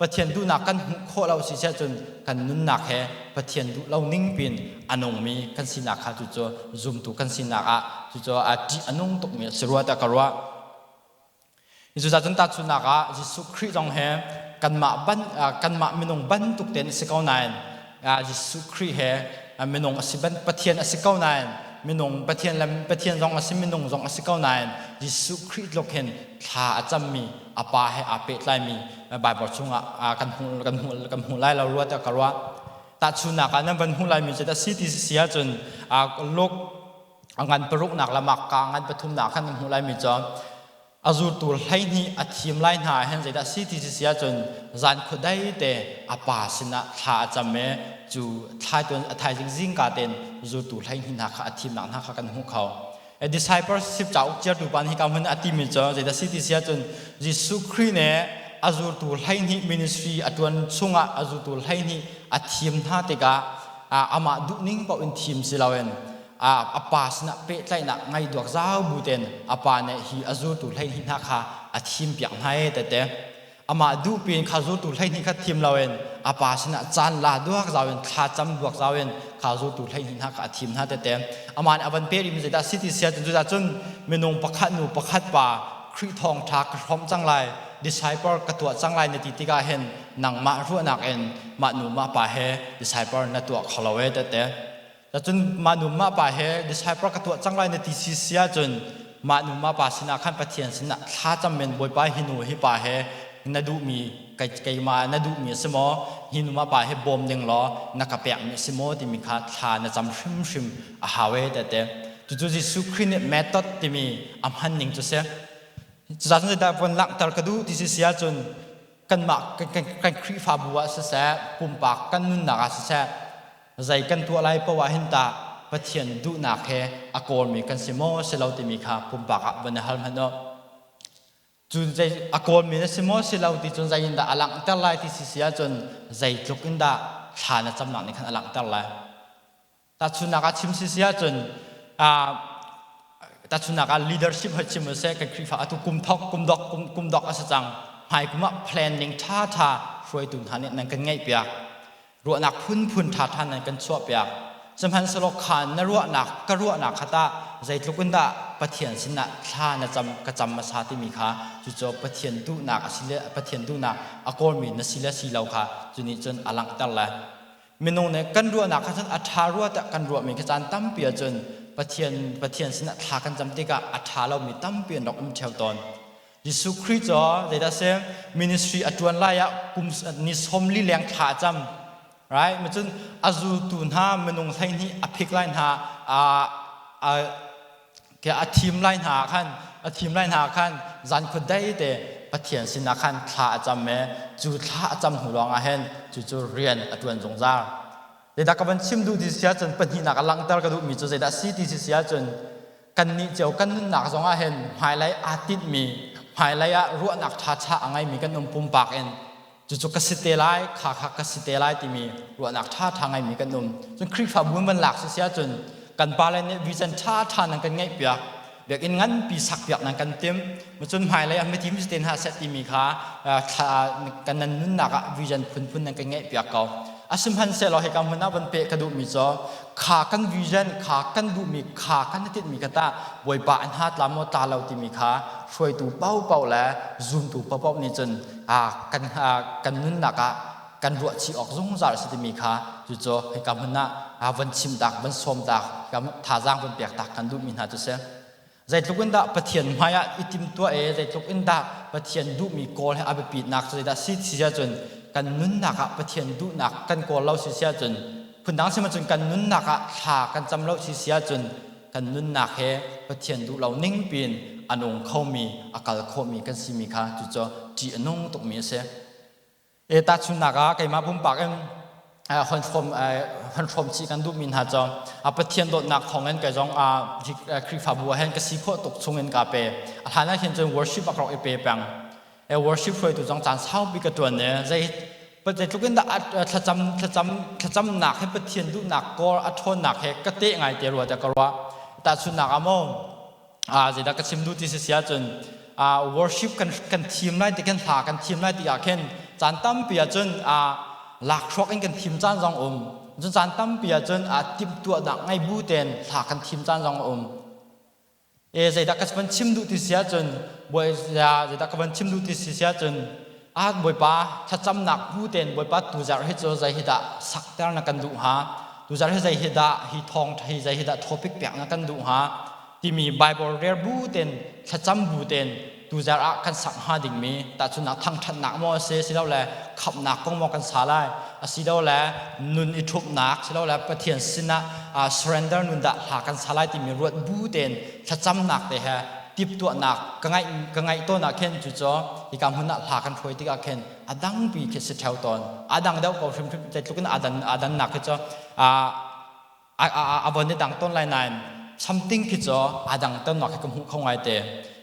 Pathian duhnak kan hmuh khawh lo si si ahcun kan nunnak he Pathian duh lo ning pin a nungmi kan sinak kha cucu zumtu kan sinak ah cucu a ṭih a nung tukmi a si rua tiah ka ruah. Cucaah cun tahchunhnak ah Jesuh Khrih zong he kanmah ban kanmah minung bantuk tein a si ko nain Jesuh Khrih he minung a si ban Pathian a si ko nain minung Pathian le Pathian zong a si minung zong a si ko nain Jesuh Khrih tluk hin thla a cammi a pa he aa pehtlaimi Bible chungah kan hmuh kan hmuh kan hmuh lai lo rua tiah ka ruah. Tahchunhnak ah nan van hmuh laimi cu dah si ti si ahcun Luke a ngan paruknak le makka ngan pathumnak khan kan hmuh laimi cu a zultu 12 a thim lai hna ah hin zeidah si ti si ahcun zan khuadei te a pa sinah thla a cam i cu thlai tuan a thaizing zingka tein zultu 12 hna kha a thimnak hna kha kan hmuh kho. A discipleship cauk ciartu pa nih hika hmun a timi cu zeidah si ti si ahcun Jesuh Khrih nih a zultu 12 ministry a tuan chungah a zultu 12 a thim hna tikah amah duhning paoh in thim si loin a pa sinah pehtlaihnak ngei duak zau bu tein a pa nih hi a zultu 12 hna kha a thimpiak hna e tete. Amah duh piin kha zultu 12 kha thim loin a pa sinah caan la duak zau in thla cam duak zau in kha zultu 12 hna kha a thim hna tete. Amah nih a van pe rihmi zeidah si ti sia cun cucaah cun minung pakhat nu pakhat pa Khrih thawngṭha ka hrawmh cang lai, disciple ka tuah cang lai na ti tikah hin nangmah ruahnak in mah nu mah pa he disciple na tuah kho lo e tete. Cun mah nu mah pa he disciple ka tuah cang lai na ti si si ahcun mah nu mah pa sinah khan Pathian sinah thla cam men Bawipa hi nu hi pa he na duhmi keimah na duhmi a si maw, hi nu ma pa hi bawm ding law na ka pekmi a si maw timi kha thla na cam hrimhrim a hau e tete. Cucu Jesuh Khrih nih method timi a hman ning cu si. Cucaah cun zeidah von langhter ka duh ti si si ahcun kanmah kan Khrihfabu ah siseh, pumpak kan nunnak ah siseh, zei kan tuah lai poah hin tah Pathian duhnak he a kawlmi kan si maw si lo timi kha pumpak ah van i hal hmanh u. Cu zei a kawlmi na si maw si lo ti cun zei in dah a langhter lai ti si si ahcun zeitluk in dah thla na camnak nih khan a langhter lai. Tahchunhnak ah chim si si ahcun tahchunhnak ah leadership hoi chim seh, kan Khrihfa atu kum thok kum dok kum dok a si cang. Hmai kum ah planning ṭha ṭha hruaitu hna nih nan kan ngeih piak, ruahnak phunphun ṭha ṭha nan kan chuah piak. Sihmanhsehlaw kha na ruahnak ka ruahnak kha tah zeitluk in dah Pathian sinah thla na cam ka cam hmasa timi kha, cucu Pathian duhnak a si le Pathian duhnak a kawlmi na si le si lo kha cu nih cun a langhter le minung nih kan ruahnak kha cun a ṭha rua tiah kan ruahmi khi caan tampi ahcun Pathian sinah thla kan cam tikah a ṭha lomi tampi an rak um ṭheo tawn. Jesuh Khrih cu zeidah si ministry a ṭuan lai ah kum ni 40 leng thla a cam, right? Macun a zultu hna minung 12 a phik lai hna, a a thim lai hna khan a thim lai hna khan zan khua dei te Pathian sinah khan thla a cam e. Cu thla a cam hnu lawng ah hin cucu rian a ṭuan zungzal. Zeidah ka van chim duh ti si ahcun, pahnihnak a langhter ka duhmi cu zeidah si ti si ahcun, kannih cio kan nunnak zong ah hin hmailei aa tinhmi, hmailei ah ruahnak ṭhaṭha a ngeimi kan um pumpak in. Cucu ka si te lai, kha kha ka si te lai timi ruahnak ṭhaṭha ngeimi kan um. Cun Khrihfabu in van lak si si ahcun kan pale nih vision ṭhaṭha nan kan ngeihpiak, biakinn nganpi sakpiak nan kan timh. Cun hmailei ah mitim si te hna seh timi kha kan nan nunnak ah vision phunphun nan kan ngeihpiak ko. Asihmanhsehlaw hika hmun ah van peh ka duhmi cu kha kan vision kha kan duhmi kha kan i tinhmi kha tah Bawipa an ha tla maw tla lo timi kha hruaitu paohpaoh le zumtu paohpaoh nih cun kan kan nunnak ah kan ruah chih awk zungzal a si timi kha, cucu hika hmun ah van chim tak, van sawm tak, thazaang van pek tak kan duhmi hna cu si. Zeitluk in dah Pathian hmai ah i timtuah e, zeitluk in dah Pathian duhmi kawl he a biapitnak cu zeidah si si ahcun, kan nunnak ah Pathian duhnak kan kawl lo si si ahcun, phundang sim ahcun kan nunnak ah thla kan cam lo si si ahcun, kan nunnak he Pathian duh lo ning piin a nung khomi, a kal khomi kan simi kha cucu ṭih a nung tukmi a si. E tahchunhnak ah keimah pumpak in hon hrawm chih kan duhmi hna cu Pathian dawtnak thawngin kei zong Khrihfabu ah hin ka si khawh tuk chungin kaa pe. A hlan ah hin cun worship ak rak i pe peng. E worship hruaitu zong caan saupi ka ṭuan i zei zeitluk in dah thlacam thlacam thlacamnak he Pathian duhnak kawl a ṭhawnnak he ka teh ngai te rua tiah ka ruah. Tahchunhnak ah maw zeidah ka chim duh ti si si ahcun, worship kan thim lai ti, kan hla kan thim lai ti ah khin caan tampi ahcun lakhruak in kan thim caan zong um, cun caan tampi ahcun timhtuahnak ngei bu tein hla kan thim caan zong um. E zeidah ka van chim duh ti si ahcun, bawi zeidah ka van chim duh ti si ahcun, a Bawipa thlacamnak bu tein, Bawipa, tuzarh hi cu zei hi dah sakter na kan duh hnga, tuzarh hi zei hi dah hi thawng hi zei hi dah topic pek na kan duh hnga timi Bible rel bu tein, thlacam bu tein tuzarh ah kan sak hnga dingmi, tahchunhnak thangṭhatnak maw a si, silole khamhnak kong maw kan sa lai, asilole nun i ṭhumhnak, silole Pathian sinah surrender nun dah hla kan sa lai timi ruat bu tein thlacamnak te he tiptuahnak ka ngaih tawn ah khin, cucu hika hmun ah hla kan hruai tikah khin a dangpi khi si ṭheo tawn. A dang deuh ko hrimhrim. Zeitluk in a dannak khi cu a von i dang tawn lai nain something khi cu a dang tawnnak khi ka hmuh kho ngai te.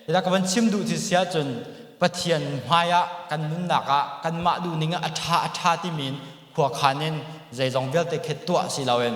Tidah ka van chim duh ti si ahcun, Pathian hmai ah kan nunnak ah kanmah duhning ah a ṭha a ṭha timi in khuakhan in zeizong vialte khi tuah si loin,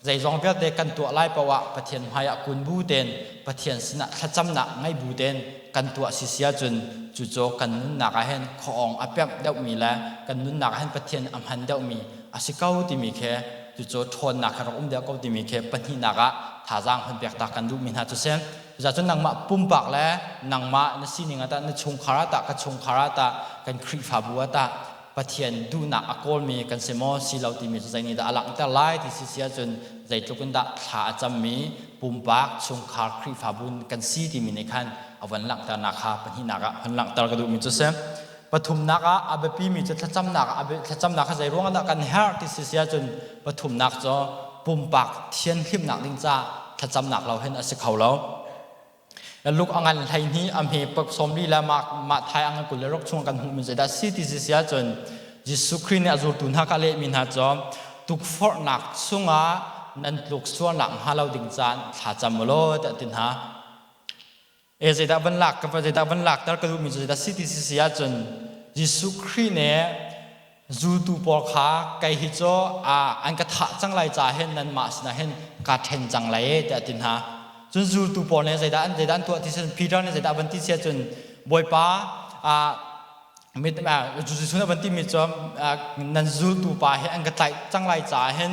zeizong vialte kan tuah lai paoh ah Pathian hmai ah kun bu tein, Pathian sinah thlacamnak ngei bu tein kan tuah si si ahcun, cucu kan nunnak ah hin khuaawng a pemh deuhmi le kan nunnak ah hin Pathian a hman deuhmi a si ko timi khi, cucu ṭhawnnak he rak um deuh ko timi khi pahnihnak ah thazaang hun pek ta kan duhmi hna cu si. Cucaah nangmah pumpak le nangmah na sining ah tah, na chungkhar ah tah, ka chungkhar ah tah, kan Khrihfabu ah tah Pathian duhnak a kawlmi kan si maw si lo timi cu zei nih dah a langhter lai ti si si ahcun, zeitluk in dah thla a cammi pumpak, chungkhar, Khrihfabu kan si timi nih khan a von langhternak kha pahnihnak ah hon langhter ka duhmi cu si. Pathumnak ah a biapimi cu thlacamnak ah thlacamnak kha zei ruangah dah kan herh ti si si ahcun pathumnak cu pumpak thianhlimnak ding caah thlacamnak lo hin a si kho lo. Luk a ngan 12 a hme 40 le mah thai a ngan 26 chung kan hmuhmi zeidah si ti si si ahcun Jesuh Khrih nih a zultu hna kha a lehmi hna cu tukforhnak chungah nan tluk sualnak hnga lo ding caan thlacam u law tiah a ti hna. E zeidah van lak ka zeidah van lakter ka duhmi cu zeidah si ti si si ahcun Jesuh Khrih nih zultu pawl kha kei hi cu an ka thah cang lai caah hin nanmah sinah hin kaa ṭhen cang lai e tiah a ti hna. Cun zultu pawl nih zeidah an zeidah an tuah ti si Peter nih zeidah a van ti si ahcun Bawipa Jesuh nih a van timi cu nan zultu pa hi an ka tlaih cang lai caah hin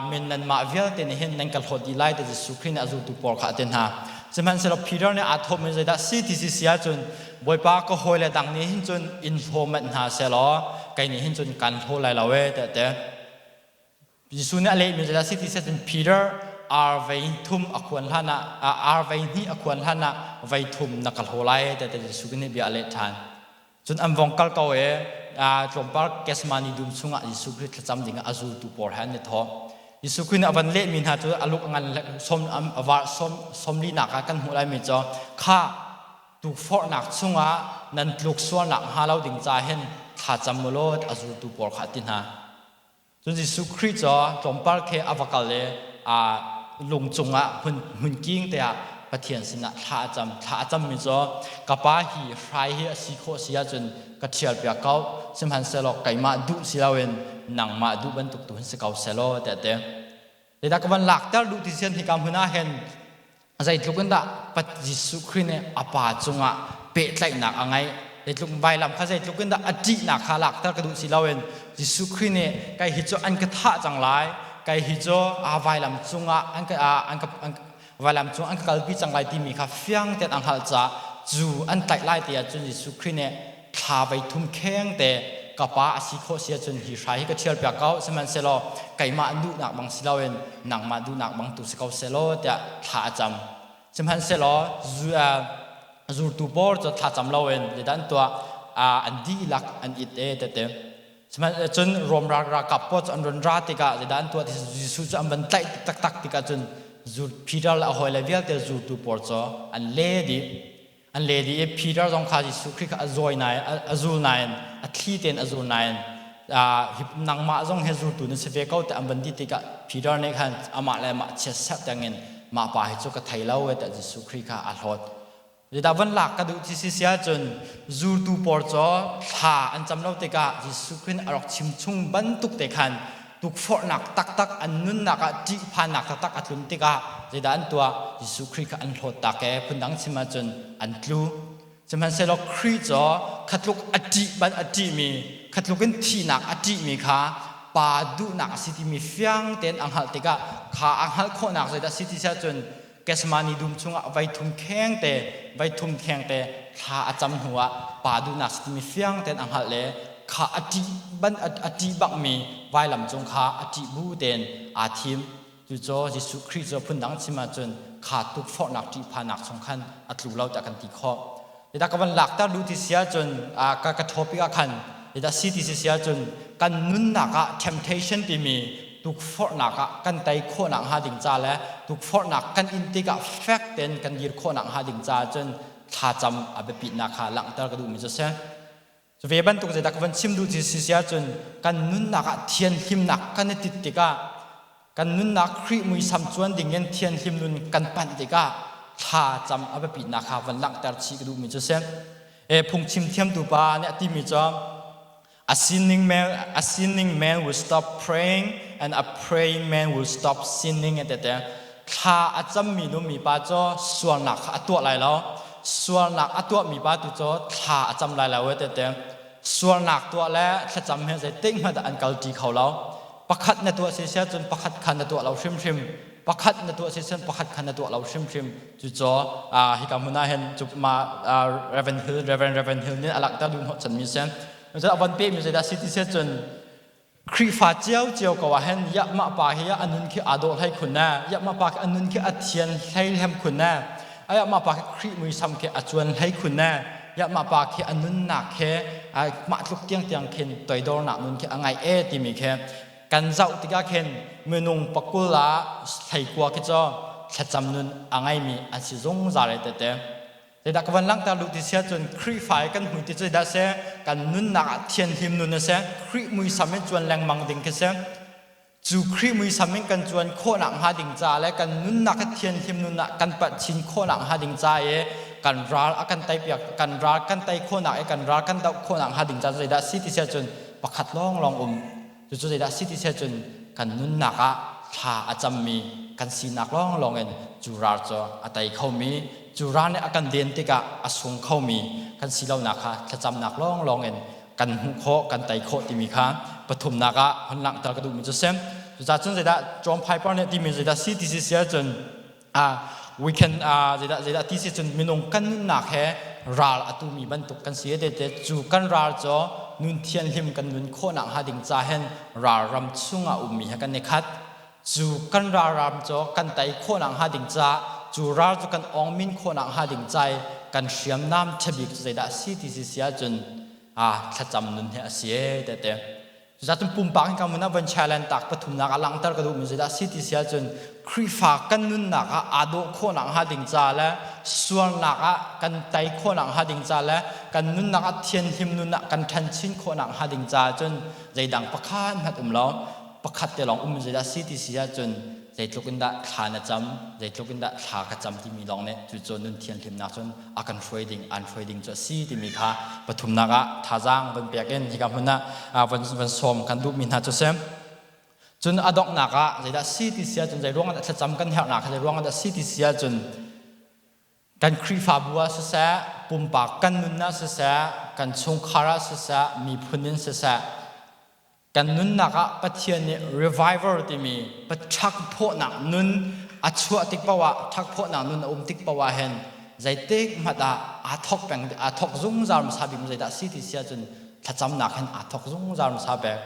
min nanmah vialte nih hin nan ka hlawt dih lai ti Jesuh Khrih nih a zultu pawl kha a ti hna. Sihmanhsehlaw Peter nih aa thawhmi zeidah si ti si si ahcun Bawipa ka hawile dang nih hin cun in hlaw manh hna sehlaw kei nih hin cun kan hlaw lai lo ee tiah a ti. Jesuh nih a lehmi zeidah si ti cun Peter ar vei thum a khuan hlan ah ar vei hnih a khuan hlan ah vei thum na ka hlaw lai tiah Jesuh nih bia a leh ṭhan. Cun an vong kal ko i tlawmpal Gethsemane dum chungah Jesuh Khrih thlacam dingah a zultu pawl he an i thawh. Jesuh Khrih nih a van lehmi hna cu a luk a ngan som a var som sawmlinak ah kan hmuh laimi cu kha tukforhnak chungah nan tluk sualnak hnga lo ding ca hin thlacam u law a zultu pawl kha a ti hna. Cun Jesuh Khrih cu tlawmpal khi a va kal i lung cungah hmun king te ah Pathian sinah thla a cam. Thla a cammi cu ka pa hi hrai hi a si khawh si ahcun ka ṭhialpiak ko, sihmanhsehlaw keimah duh si loin nangmah duh bantuk tu hin si ko sehlaw tiah a ti. Zeidah ka van lakter duh ti sian hika hmun ah hin zeitluk in dah Pat Jesuh Khrih nih a pa cungah pehtlaihnak a ngeih, zeitluk vailam kha zeitluk in dah a ṭihnak kha lakter ka duh si loin Jesuh Khrih nih kei hi cu an ka thah cang lai, kei hi cu a vailam cungah an ka an ka vailam cung an ka kalpi cang lai timi kha fiang tein a hngalh caah cu an tlaih lai ti ahcun Jesuh Khrih nih thla vei thum kheng te ka pa a si khawh si ahcun hi hrai hi ka ṭhial piak ko, sihmanhsehlaw keimah duhnak bang si loin nangmah duhnak bang tu si ko sehlaw tiah thla a cam. Sihmanhsehlaw zultu pawl cu thla cam loin zeidah an tuah? An dihlak an it e tete. Cun Rom ralkap pawl cu an run ra tikah zeidah an tuah ti Jesuh cu an van tlaih taktak tikah cun Peter le a hawile vialte zultu pawl cu an le dih. An le dih i Peter zong kha Jesuh Khrih kha a zawi nain a zul nain a thli tein a zul nain nangmah zong hi zultu na si ve ko tiah an van ti tikah Peter nih khan amah le amah chiatserh tiangin mah pa hi cu ka thei lo tiah Jesuh Khrih kha a hlawt. Zeidah van lak ka duh ti si si ahcun zultu pawl cu thla an cam lo tikah Jesuh Khrih nih a rak chim chung bantuk te khan tukforhnak taktak an nunnak ah ṭihphannak taktak a tlun tikah zeidah an tuah? Jesuh Khrih kha an hlawt tak e phundang chim ahcun an tlu. Sihmanhsehlaw Khrih cu khatluk a ṭih ban a ṭihmi, khatluk in thihnak a ṭihmi kha pa duhnak a si timi fiang tein a hngalh tikah kha a hngalh khawhnak zeidah a si ti si ahcun Gethsemane dum chungah voi thum khengte voi thum khengte thla a cam hnuah pa duhnak si timi fiang tein a hngalh le kha a ṭih ban a ṭih bakmi vailam cung kha a ṭih bu tein aa thim. Cucaah Jesuh Khrih cu phundang chim ahcun kha tukforhnak ṭihphannak chung khan a tlu lo tiah kan ti khawh. Zeidah ka van lakter duh ti si ahcun ka ka topic ah khan zeidah si ti si si ahcun kan nunnak ah temptation timi tukforhnak ah kan tei khawhnak hnga ding ca le tukforhnak kan in tikah fek tein kan dir khawhnak hnga ding caah cun thlacam a biapitnak kha langhter ka duhmi cu si. Cu ve bantuk zeidah ka van chim duh ti si si ahcun kan nunnak ah thianhlimnak kan i tit tikah kan nunnak Khrih muisam cuan dingin thianhlim nun kan panh tikah thla cam a biapitnak kha van langhter chih ka duhmi cu si. E phungchim thiamtu pa nih a timi cu a sinning man will stop praying and a praying man will stop sinning tete. Thla a cammi nu mipa cu sualnak kha a tuah lai lo, sualnak a tuahmi pa tu cu thla a cam lai lo tete. Sualnak tuah le thlacam he zeitik hmanh an kalṭi kho lo. Pakhat na tuah si cun pakhat kha na tuah lo hrimhrim, pakhat na tuah si cun pakhat kha na tuah lo hrimhrim. Cucu hika hmun ah hin ma Reverend Hill Reverend Hill nih a langhter duh hnawh chanmi si. Cun a von pehmi zeidah si ti si cun Khrihfa ciocio ko ah hin ya mah pa hi a nun khi aa dawh hlei khun na, ya mah pa khi a nun khi a thian hlei hlem khun na, aya mah pa khi Khrih muisam khi a cuan hlei khun na. Ya mah pa khi a nunnak he mah tluk tiangtiang khin toidornak nun khi a ngai e timi khi kan zoh tikah khin minung pakul ah 19 khi cu thlacam nun a ngeimi an si zungzal e tete. Zeidah ka van langhter duh ti si ahcun Khrihfa i kan hmui ti cu zeidah a si? Kan nunnak ah thianhlim nun a si. Khrih muisam in cuan lengmang ding khi si. Cu Khrih muisam in kan cuan khawhnak hnga ding ca le kan nunnak hi thianhlim nun ah kan panh chin khawhnak hnga ding ca i kan ral a kan teipiak kan ral kan tei khawhnak i kan ral kan doh khawhnak hnga ding ca zeidah a si ti si ahcun pakhat lawnglawng um. Cucu zeidah a si ti si ahcun kan nunnak ah thla a cammi kan sinak lawnglawng in cu ral cu a tei khomi, cu ral nih a kan den tikah a sung khomi kan si lonak kha thlacamnak lawnglawng in kan hmuh khawh, kan tei khawh timi kha pathumnak ah hon langhter ka duhmi cu si. Cucaah cun zeidah John Piper nih timi zeidah si ti si si ahcun we can zeidah zeidah ti si cun minung kan nunnak he ral a tumi bantuk kan si te te cu kan ral cu nun thianhlim kan nun khawhnak hnga ding ca hen ral ram chungah ummi he kan i khat. Cu kan ral ram cu kan tei khawhnak hnga ding ca, cu ral cu kan awngmin khawhnak hnga ding ca i kan hriamnam ṭhabik cu zeidah a si ti si si ahcun thlacam nun hi a si e te te. Cucaah pumpak in ka mun ah van challenge tak pathumnak ah langhter ka duhmi zeidah a si ti si ahcun Khrihfa kan nunnak ah aa dawh khawhnak hnga ding ca le sualnak ah kan tei khawhnak hnga ding ca le kan nunnak ah thianhlim nun ah kan ṭhan chin khawhnak hnga ding ca cun zeidang pakhat hmanh um lo, pakhat te lawng um zeidah si ti si ahcun zeitluk in dah thla na cam, zeitluk in dah thla ka cam timi lawng nih cucu nun thianhlimnak cun a kan hruai ding an hruai ding cu a si timi kha pathumnak ah thazaang van pek in hika hmun ah van van sawm kan duhmi hna cu si. Cun a donghnak ah zeidah si ti si ahcun, zei ruang ah thlacam kan herhnak zei ruang ah dah si ti si ahcun, kan Khrihfabu ah siseh, pumpak kan nun ah siseh, kan chungkhar ah siseh, miphun in siseh, kan nunnak ah Pathian nih revival timi ṭhakphawhnak nun a chuah tik paoh ah, ṭhakphawhnak nun a um tik paoh ah hin zeitik hmanh ah aa thawk peng, aa thawk zungzal hmasa bik zeidah si ti si ahcun thlacamnak hin aa thawk zungzal hmasa bik.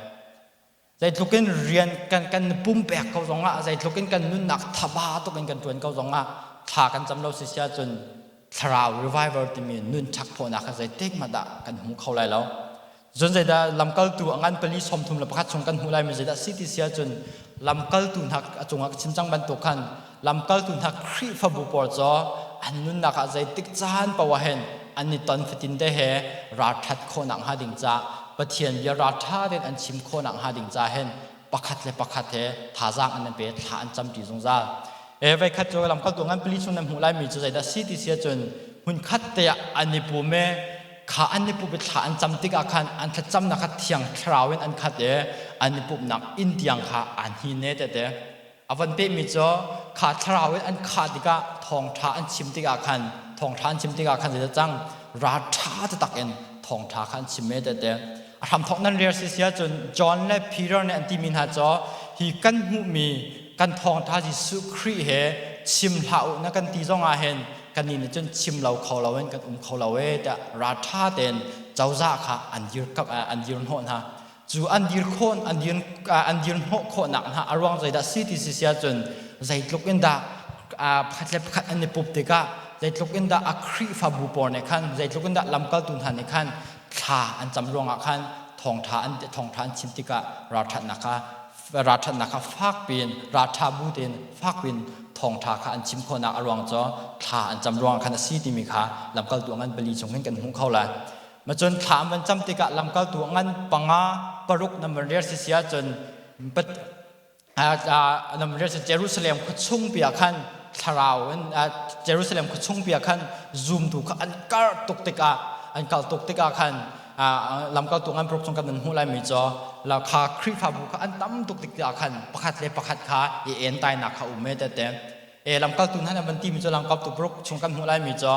Zeitluk in rian kan kan pumpek ko zongah, zeitluk in kan nunnak thaba tuk in kan ṭuan ko zongah, thla kan cam lo si si ahcun thlarau revival timi nun ṭhakphawhnak kha zeitik hmanh ah kan hmu kho lai lo. Cun zeidah lamkaltu a ngan pali 31 chung kan hmuh laimi zeidah si ti si ahcun, lamkaltu hna a cungah ka chim cang bantuk khan lamkaltu hna Khrihfabu pawl cu an nunnak ah zeitik caan paoh ah hin an i ton fatin te he ralṭhat khawhnak hnga ding ca, Pathian bia ralṭha tein an chim khawhnak hnga ding ca hin pakhat le pakhat he thazaang an pe, thla an camṭi zungzal. E voikhat cu lamkaltu ngan pali chung nan hmuh laimi cu zeidah si ti si ahcun, hmunkhat te ah an i pum i kha an i pup i thla an cam tikah khan an thlacamnak kha Thiang Thlarau in an khat i an i pumhnak inn tiang kha aan hin e tete a van pehmi cu kha thlarau in an khah tikah thawngṭha an chim tikah khan thawngṭha an chim tikah khan zeidah cang, ralṭha taktak in thawngṭha kha an chim e tete. A hramthawk nan rel si si ahcun John le Peter nih an timi hna cu, hi kan hmuhmi kan thawngṭha Jesuh Khrih he chim hlah u na kan ti zong ah hin kannih nih cun chim lo kho loin kan um kho lo e tiah ralṭha tein cozah kha an dir an dir hnawh hna. Cu an dir khawh an dir an dir hnawh khawhnak hna a ruang zeidah si ti si si ahcun, zeitluk in dah pakhat le pakhat an i pup tikah, zeitluk in dah a Khrihfabu pawl nih khan, zeitluk in dah lamkaltu hna nih khan thla an cam ruangah khan thawngṭha an chim tikah ralṭhatnak kha ralṭhatnak kha fak piin, ralṭha bu tein fak piin thawngṭha kha an chim khawhnak a ruang cu thla an cam ruangah khan a si timi kha lamkaltu ngan pali chung hin kan hmuh kho lai. Macun thla an van cam tikah lamkaltu ngan panga paruk nan van rel si si ahcun nan van rel si Jerusalem khua chung pi ah khan thlarau in Jerusalem khua chung pi ah khan zumtu kha an kar tuk tikah, an kal tuk tikah khan lamkaltu ngan paruk chung kan nan hmuh laimi cu la kha Khrihfabu kha an tam tuk tik tikah khan pakhat le pakhat kha i entainak kha um e tete. E lamkaltu hna an van timi cu, lamkaltu paruk chung kan hmuh laimi cu,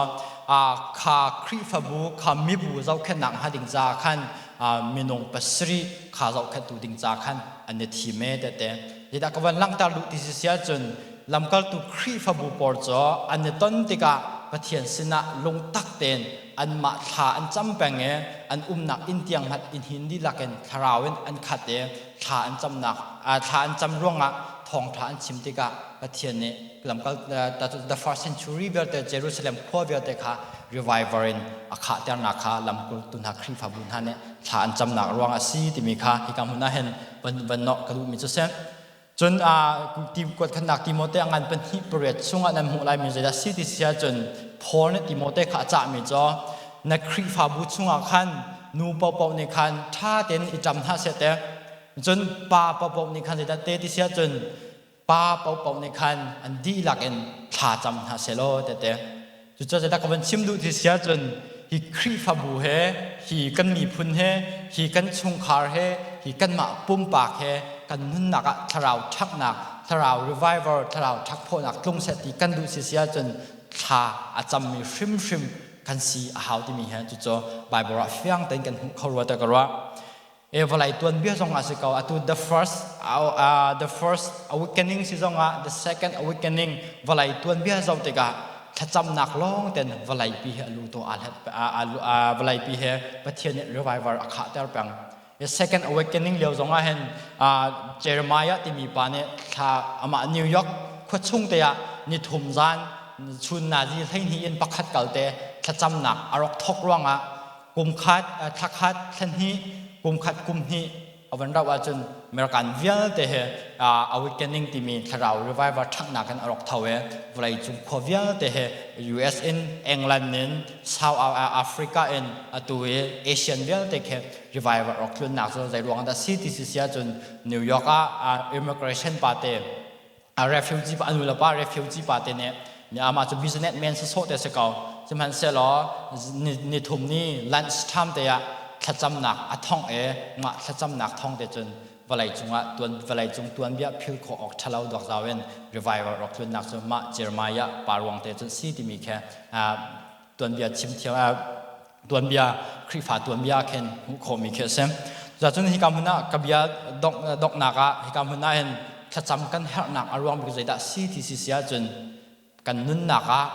kha Khrihfabu kha mibu zohkhenhnak hnga ding ca khan minung pasarih kha zohkhenhtu ding ca khan an i thim e tete. Zeidah ka van langhter duh ti si si ahcun, lamkaltu Khrihfabu pawl cu an i ton tikah Pathian sinah lungtak tein anmah thla an cam peng i an umnak inn tiang hmanh inn hin dihlak in thlarau in an khat i thla an camnak thla an cam ruangah thawngṭha an chim tikah Pathian nih lamkal the first century vialte Jerusalem khua vialte kha revival in a khahternak kha lamkultu hna Khrihfabu hna nih thla an camnak ruang a si timi kha hika hmun ah hin van nawh ka duhmi cu si. Cun ti kuat khatnak Timote a ngan pahnih pariat chungah nan hmuh laimi zeidah si ti si ahcun Paul nih Timote kha a cahmi cu na Khrihfabu chungah khan nu paohpaoh nih khan ṭha tein i ṭam hna seh te. Cun pa paohpaoh nih khan zeidah te ti si ahcun pa paohpaoh nih khan an dihlak in thla cam hna seh law tete. Cucaah zeidah ka van chim duh ti si ahcun hi Khrihfabu he, hi kan miphun he, hi kan chungkhar he, hi kanmah pumpak he kan nunnak ah thlarau ṭhaknak, thlarau revival, thlarau ṭhakphawhnak tlung seh ti kan duh si si ahcun thla a cammi hrimhrim kan si a hau timi he cucu Bible ah fiang tein kan hmuh kho rua te ka ruah. E vawlei tuanbia zong ah si ko atu the first awakening si zong ah the second awakening vawlei tuanbia zoh tikah thlacamnak lawng ten vawlei pi he alu to vawlei pi he Pathian nih revival a khahter peng. The second awakening lio zong ah hin Jeremiah timi pa nih thla amah New York khua chung te ah ni thum zan chun nazi 12 in pakhat kal te thlacamnak a rak thok ruangah kum khat thla khat thla hnih kum khat kum hnih a van rauh ahcun American vialte he awakening timi thlarau revival ṭhanghnak in a rak tho i vawlei cung khua vialte he US in England in South Africa in atu i Asian vialte khi revival rak tlunnak cu zei ruang dah si ti si si ahcun New York ah immigration pa te refugee pa anu le pa refugee pa te nih amah cu business man sawsawh te si ko. Sihmanhsehlaw ni thum ni lunch time te ah thlacamnak a thong e mah thlacamnak thong te cun vawlei cungah tuan vawlei cung tuanbia phil khawh awk ṭhalo dok zau in revival rak tlunnak cu mah Jeremiah pa ruang te cun si timi khe tuanbia chim thiam tuanbia Khrihfa tuanbia khin hmuh khawhmi khi a si. Cucun hika hmun ah ka bia donghnak ah hika hmun ah hin thlacam kan herhnak a ruang bik zeidah si ti si si ahcun kan nunnak ah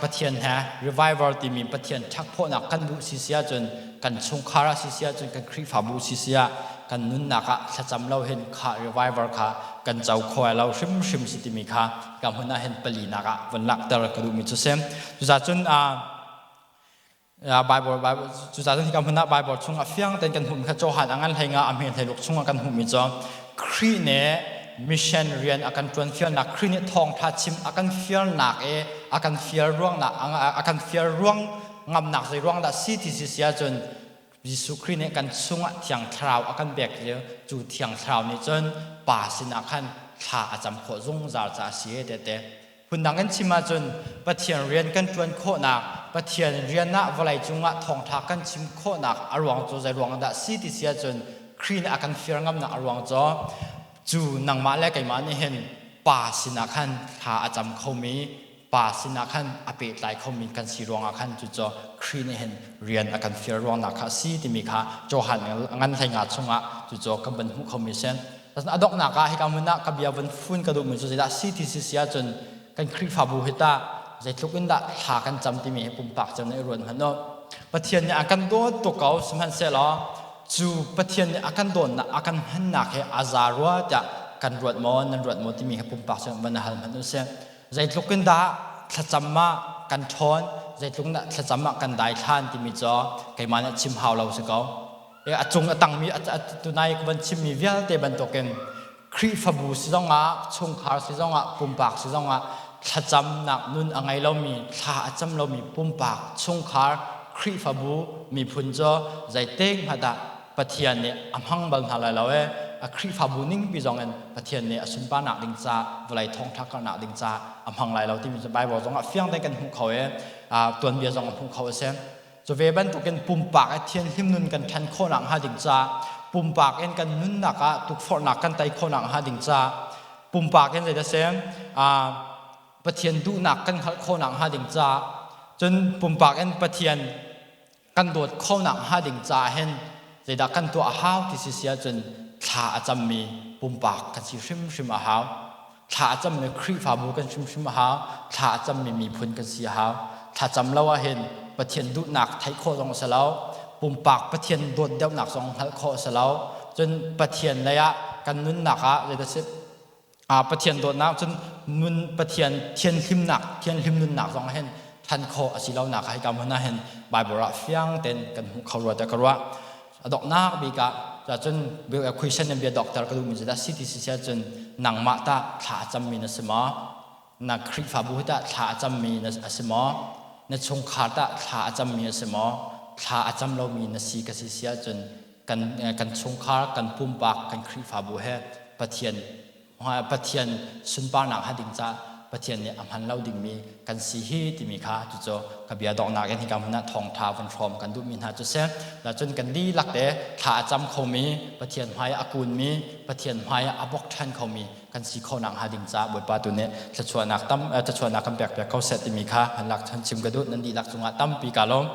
Pathian he revival timi Pathian ṭhakphawhnak kan duh si si ahcun kan chungkhar ah si si ahcun kan Khrihfabu si si ah kan nunnak ah thlacam lo hin kha revival kha kan co kho lo hrimhrim si timi kha ka hmun ah hin palinak ah von langhter ka duhmi cu si. Cucun Bible Bible cucaah cun hika hmun ah Bible chung ah fiang tein kan hmuhmi kha Johan a ngan hlei nga a hme hlei luk chung ah kan hmuhmi cu Khrih nih mission rian a kan ṭuan fialnak, Khrih nih thawngṭha chim a kan fialnak i a kan fial ruangnak a kan fial ruang ngamnak zei ruang dah si ti si si ahcun Jesuh Khrih nih kan chungah Thiang Thlarau a kan pek i cu Thiang Thlarau nih cun Pa sinah khan thla a cam khawh zungzal caah a si tete. Phundang in chim ahcun Pathian rian kan ṭuan khawhnak, Pathian rian ah vawlei cungah thawngṭha kan chim khawhnak a ruang cu zei ruang dah si ti si ahcun Khrih nih a kan fir ngamnak a ruang cu cu nangmah le keimah nih hin Pa sinah khan thla a cam khomi, Pa sinah khan a pehtlai khomi kan si ruangah khan cucu Khrih nih hin rian a kan fir ruangnak kha a si timi kha Johan ngan 15 chungah cucu kan van hmuh khomi a si. A donghnak ah hika hmun ah ka bia vun fun ka duhmi cu zeidah si ti si si ahcun kan Khrihfabu hi tah zeitluk in dah thla kan cam timi hi pumpak cio nih ruat hmanh u. Pathian nih a kan dawt tuk ko, sihmanhsehlaw cu Pathian nih a kan dawtnak a kan hmannak hi a za rua tiah kan ruat maw nan ruat maw timi hi pumpak cio van hal hmanh u sih. Zeitluk in dah thlacam ah kan ṭhawn, zeitluk in dah thlacam ah kan daithlan timi cu keimah nih chim hau lo si ko. A cung a tangmi tunai ka van chimmi vialte bantukin Khrihfabu si zongah chungkhar si zongah pumpak si zongah thlacamnak nun a ngei lomi thla a cam lomi pumpak chungkhar Khrihfabu miphun cu zeitik hmanh dah Pathian nih a hmang bal hna lai lo e. A Khrihfabu ningpi zong in Pathian nih a sunparnak ding ca vawlei thawngṭha karhnak ding ca a hmang lai lo timi cu Bible zongah fiang tein kan hmuh kho e. Tuanbia zong a hmuh kho a si. Cu ve bantukin pumpak i thianhlim nun kan ṭhan khawhnak hnga ding ca, pumpak in kan nunnak ah tukforhnak kan tei khawhnak hnga ding ca, pumpak in zeidah si, Pathian duhnak kan hngalh khawhnak hnga ding ca, cun pumpak in Pathian kan dawt khawhnak hnga ding ca hin zeidah kan tuah a hau ti si si ahcun thla a cammi pumpak kan si hrimhrim a hau. Thla a cammi Khrihfabu kan hrimhrim a hau. Thla a cammi miphun kan si a hau. Thlacam lo ahhin Pathian duhnak theih khawh zong a si lo. Pumpak Pathian dawt deuhnak zong hngalh khawh a si lo. Cun Pathian lei ah kan nunnak ah zeidah si. Pathian dawtnak cun nun Pathian thianhlimnak thianhlim nunnak zong hin than khawh a si lonak hi ka hmun ah hin Bible ah fiang ten kan hmuh kho rua tiah ka ruah. A donghnak bik ah cun question in bia doctor ka duhmi cu dah si ti si cun nangmah tah thla a cammi na si maw? Na Khrihfabu hi tah thla a cammi na a si maw? Na chungkhar tah thla a cammi a si maw? Thla a cam lomi na si ka si si ahcun kan kan chungkhar kan pumpak kan Khrihfabu he Pathian Pathian sunparnak ha ding ca Pathian nih a hman lo dingmi kan si hi timi kha cucu ka bia donghnak in hika hmun ah thawngtha van hrawm kan duhmi hna cu si. Cun kan dihlak te thla a cam khomi Pathian hmai a kunmi Pathian hmai a bok ṭhan khomi kan si khawhnak hnga ding caah Bawipa tu nih thluachuahnak tam thluachuahnak kan pek piak ko seh timi kha han lak chim ka duh. Nan dihlak cungah tampi ka lawm.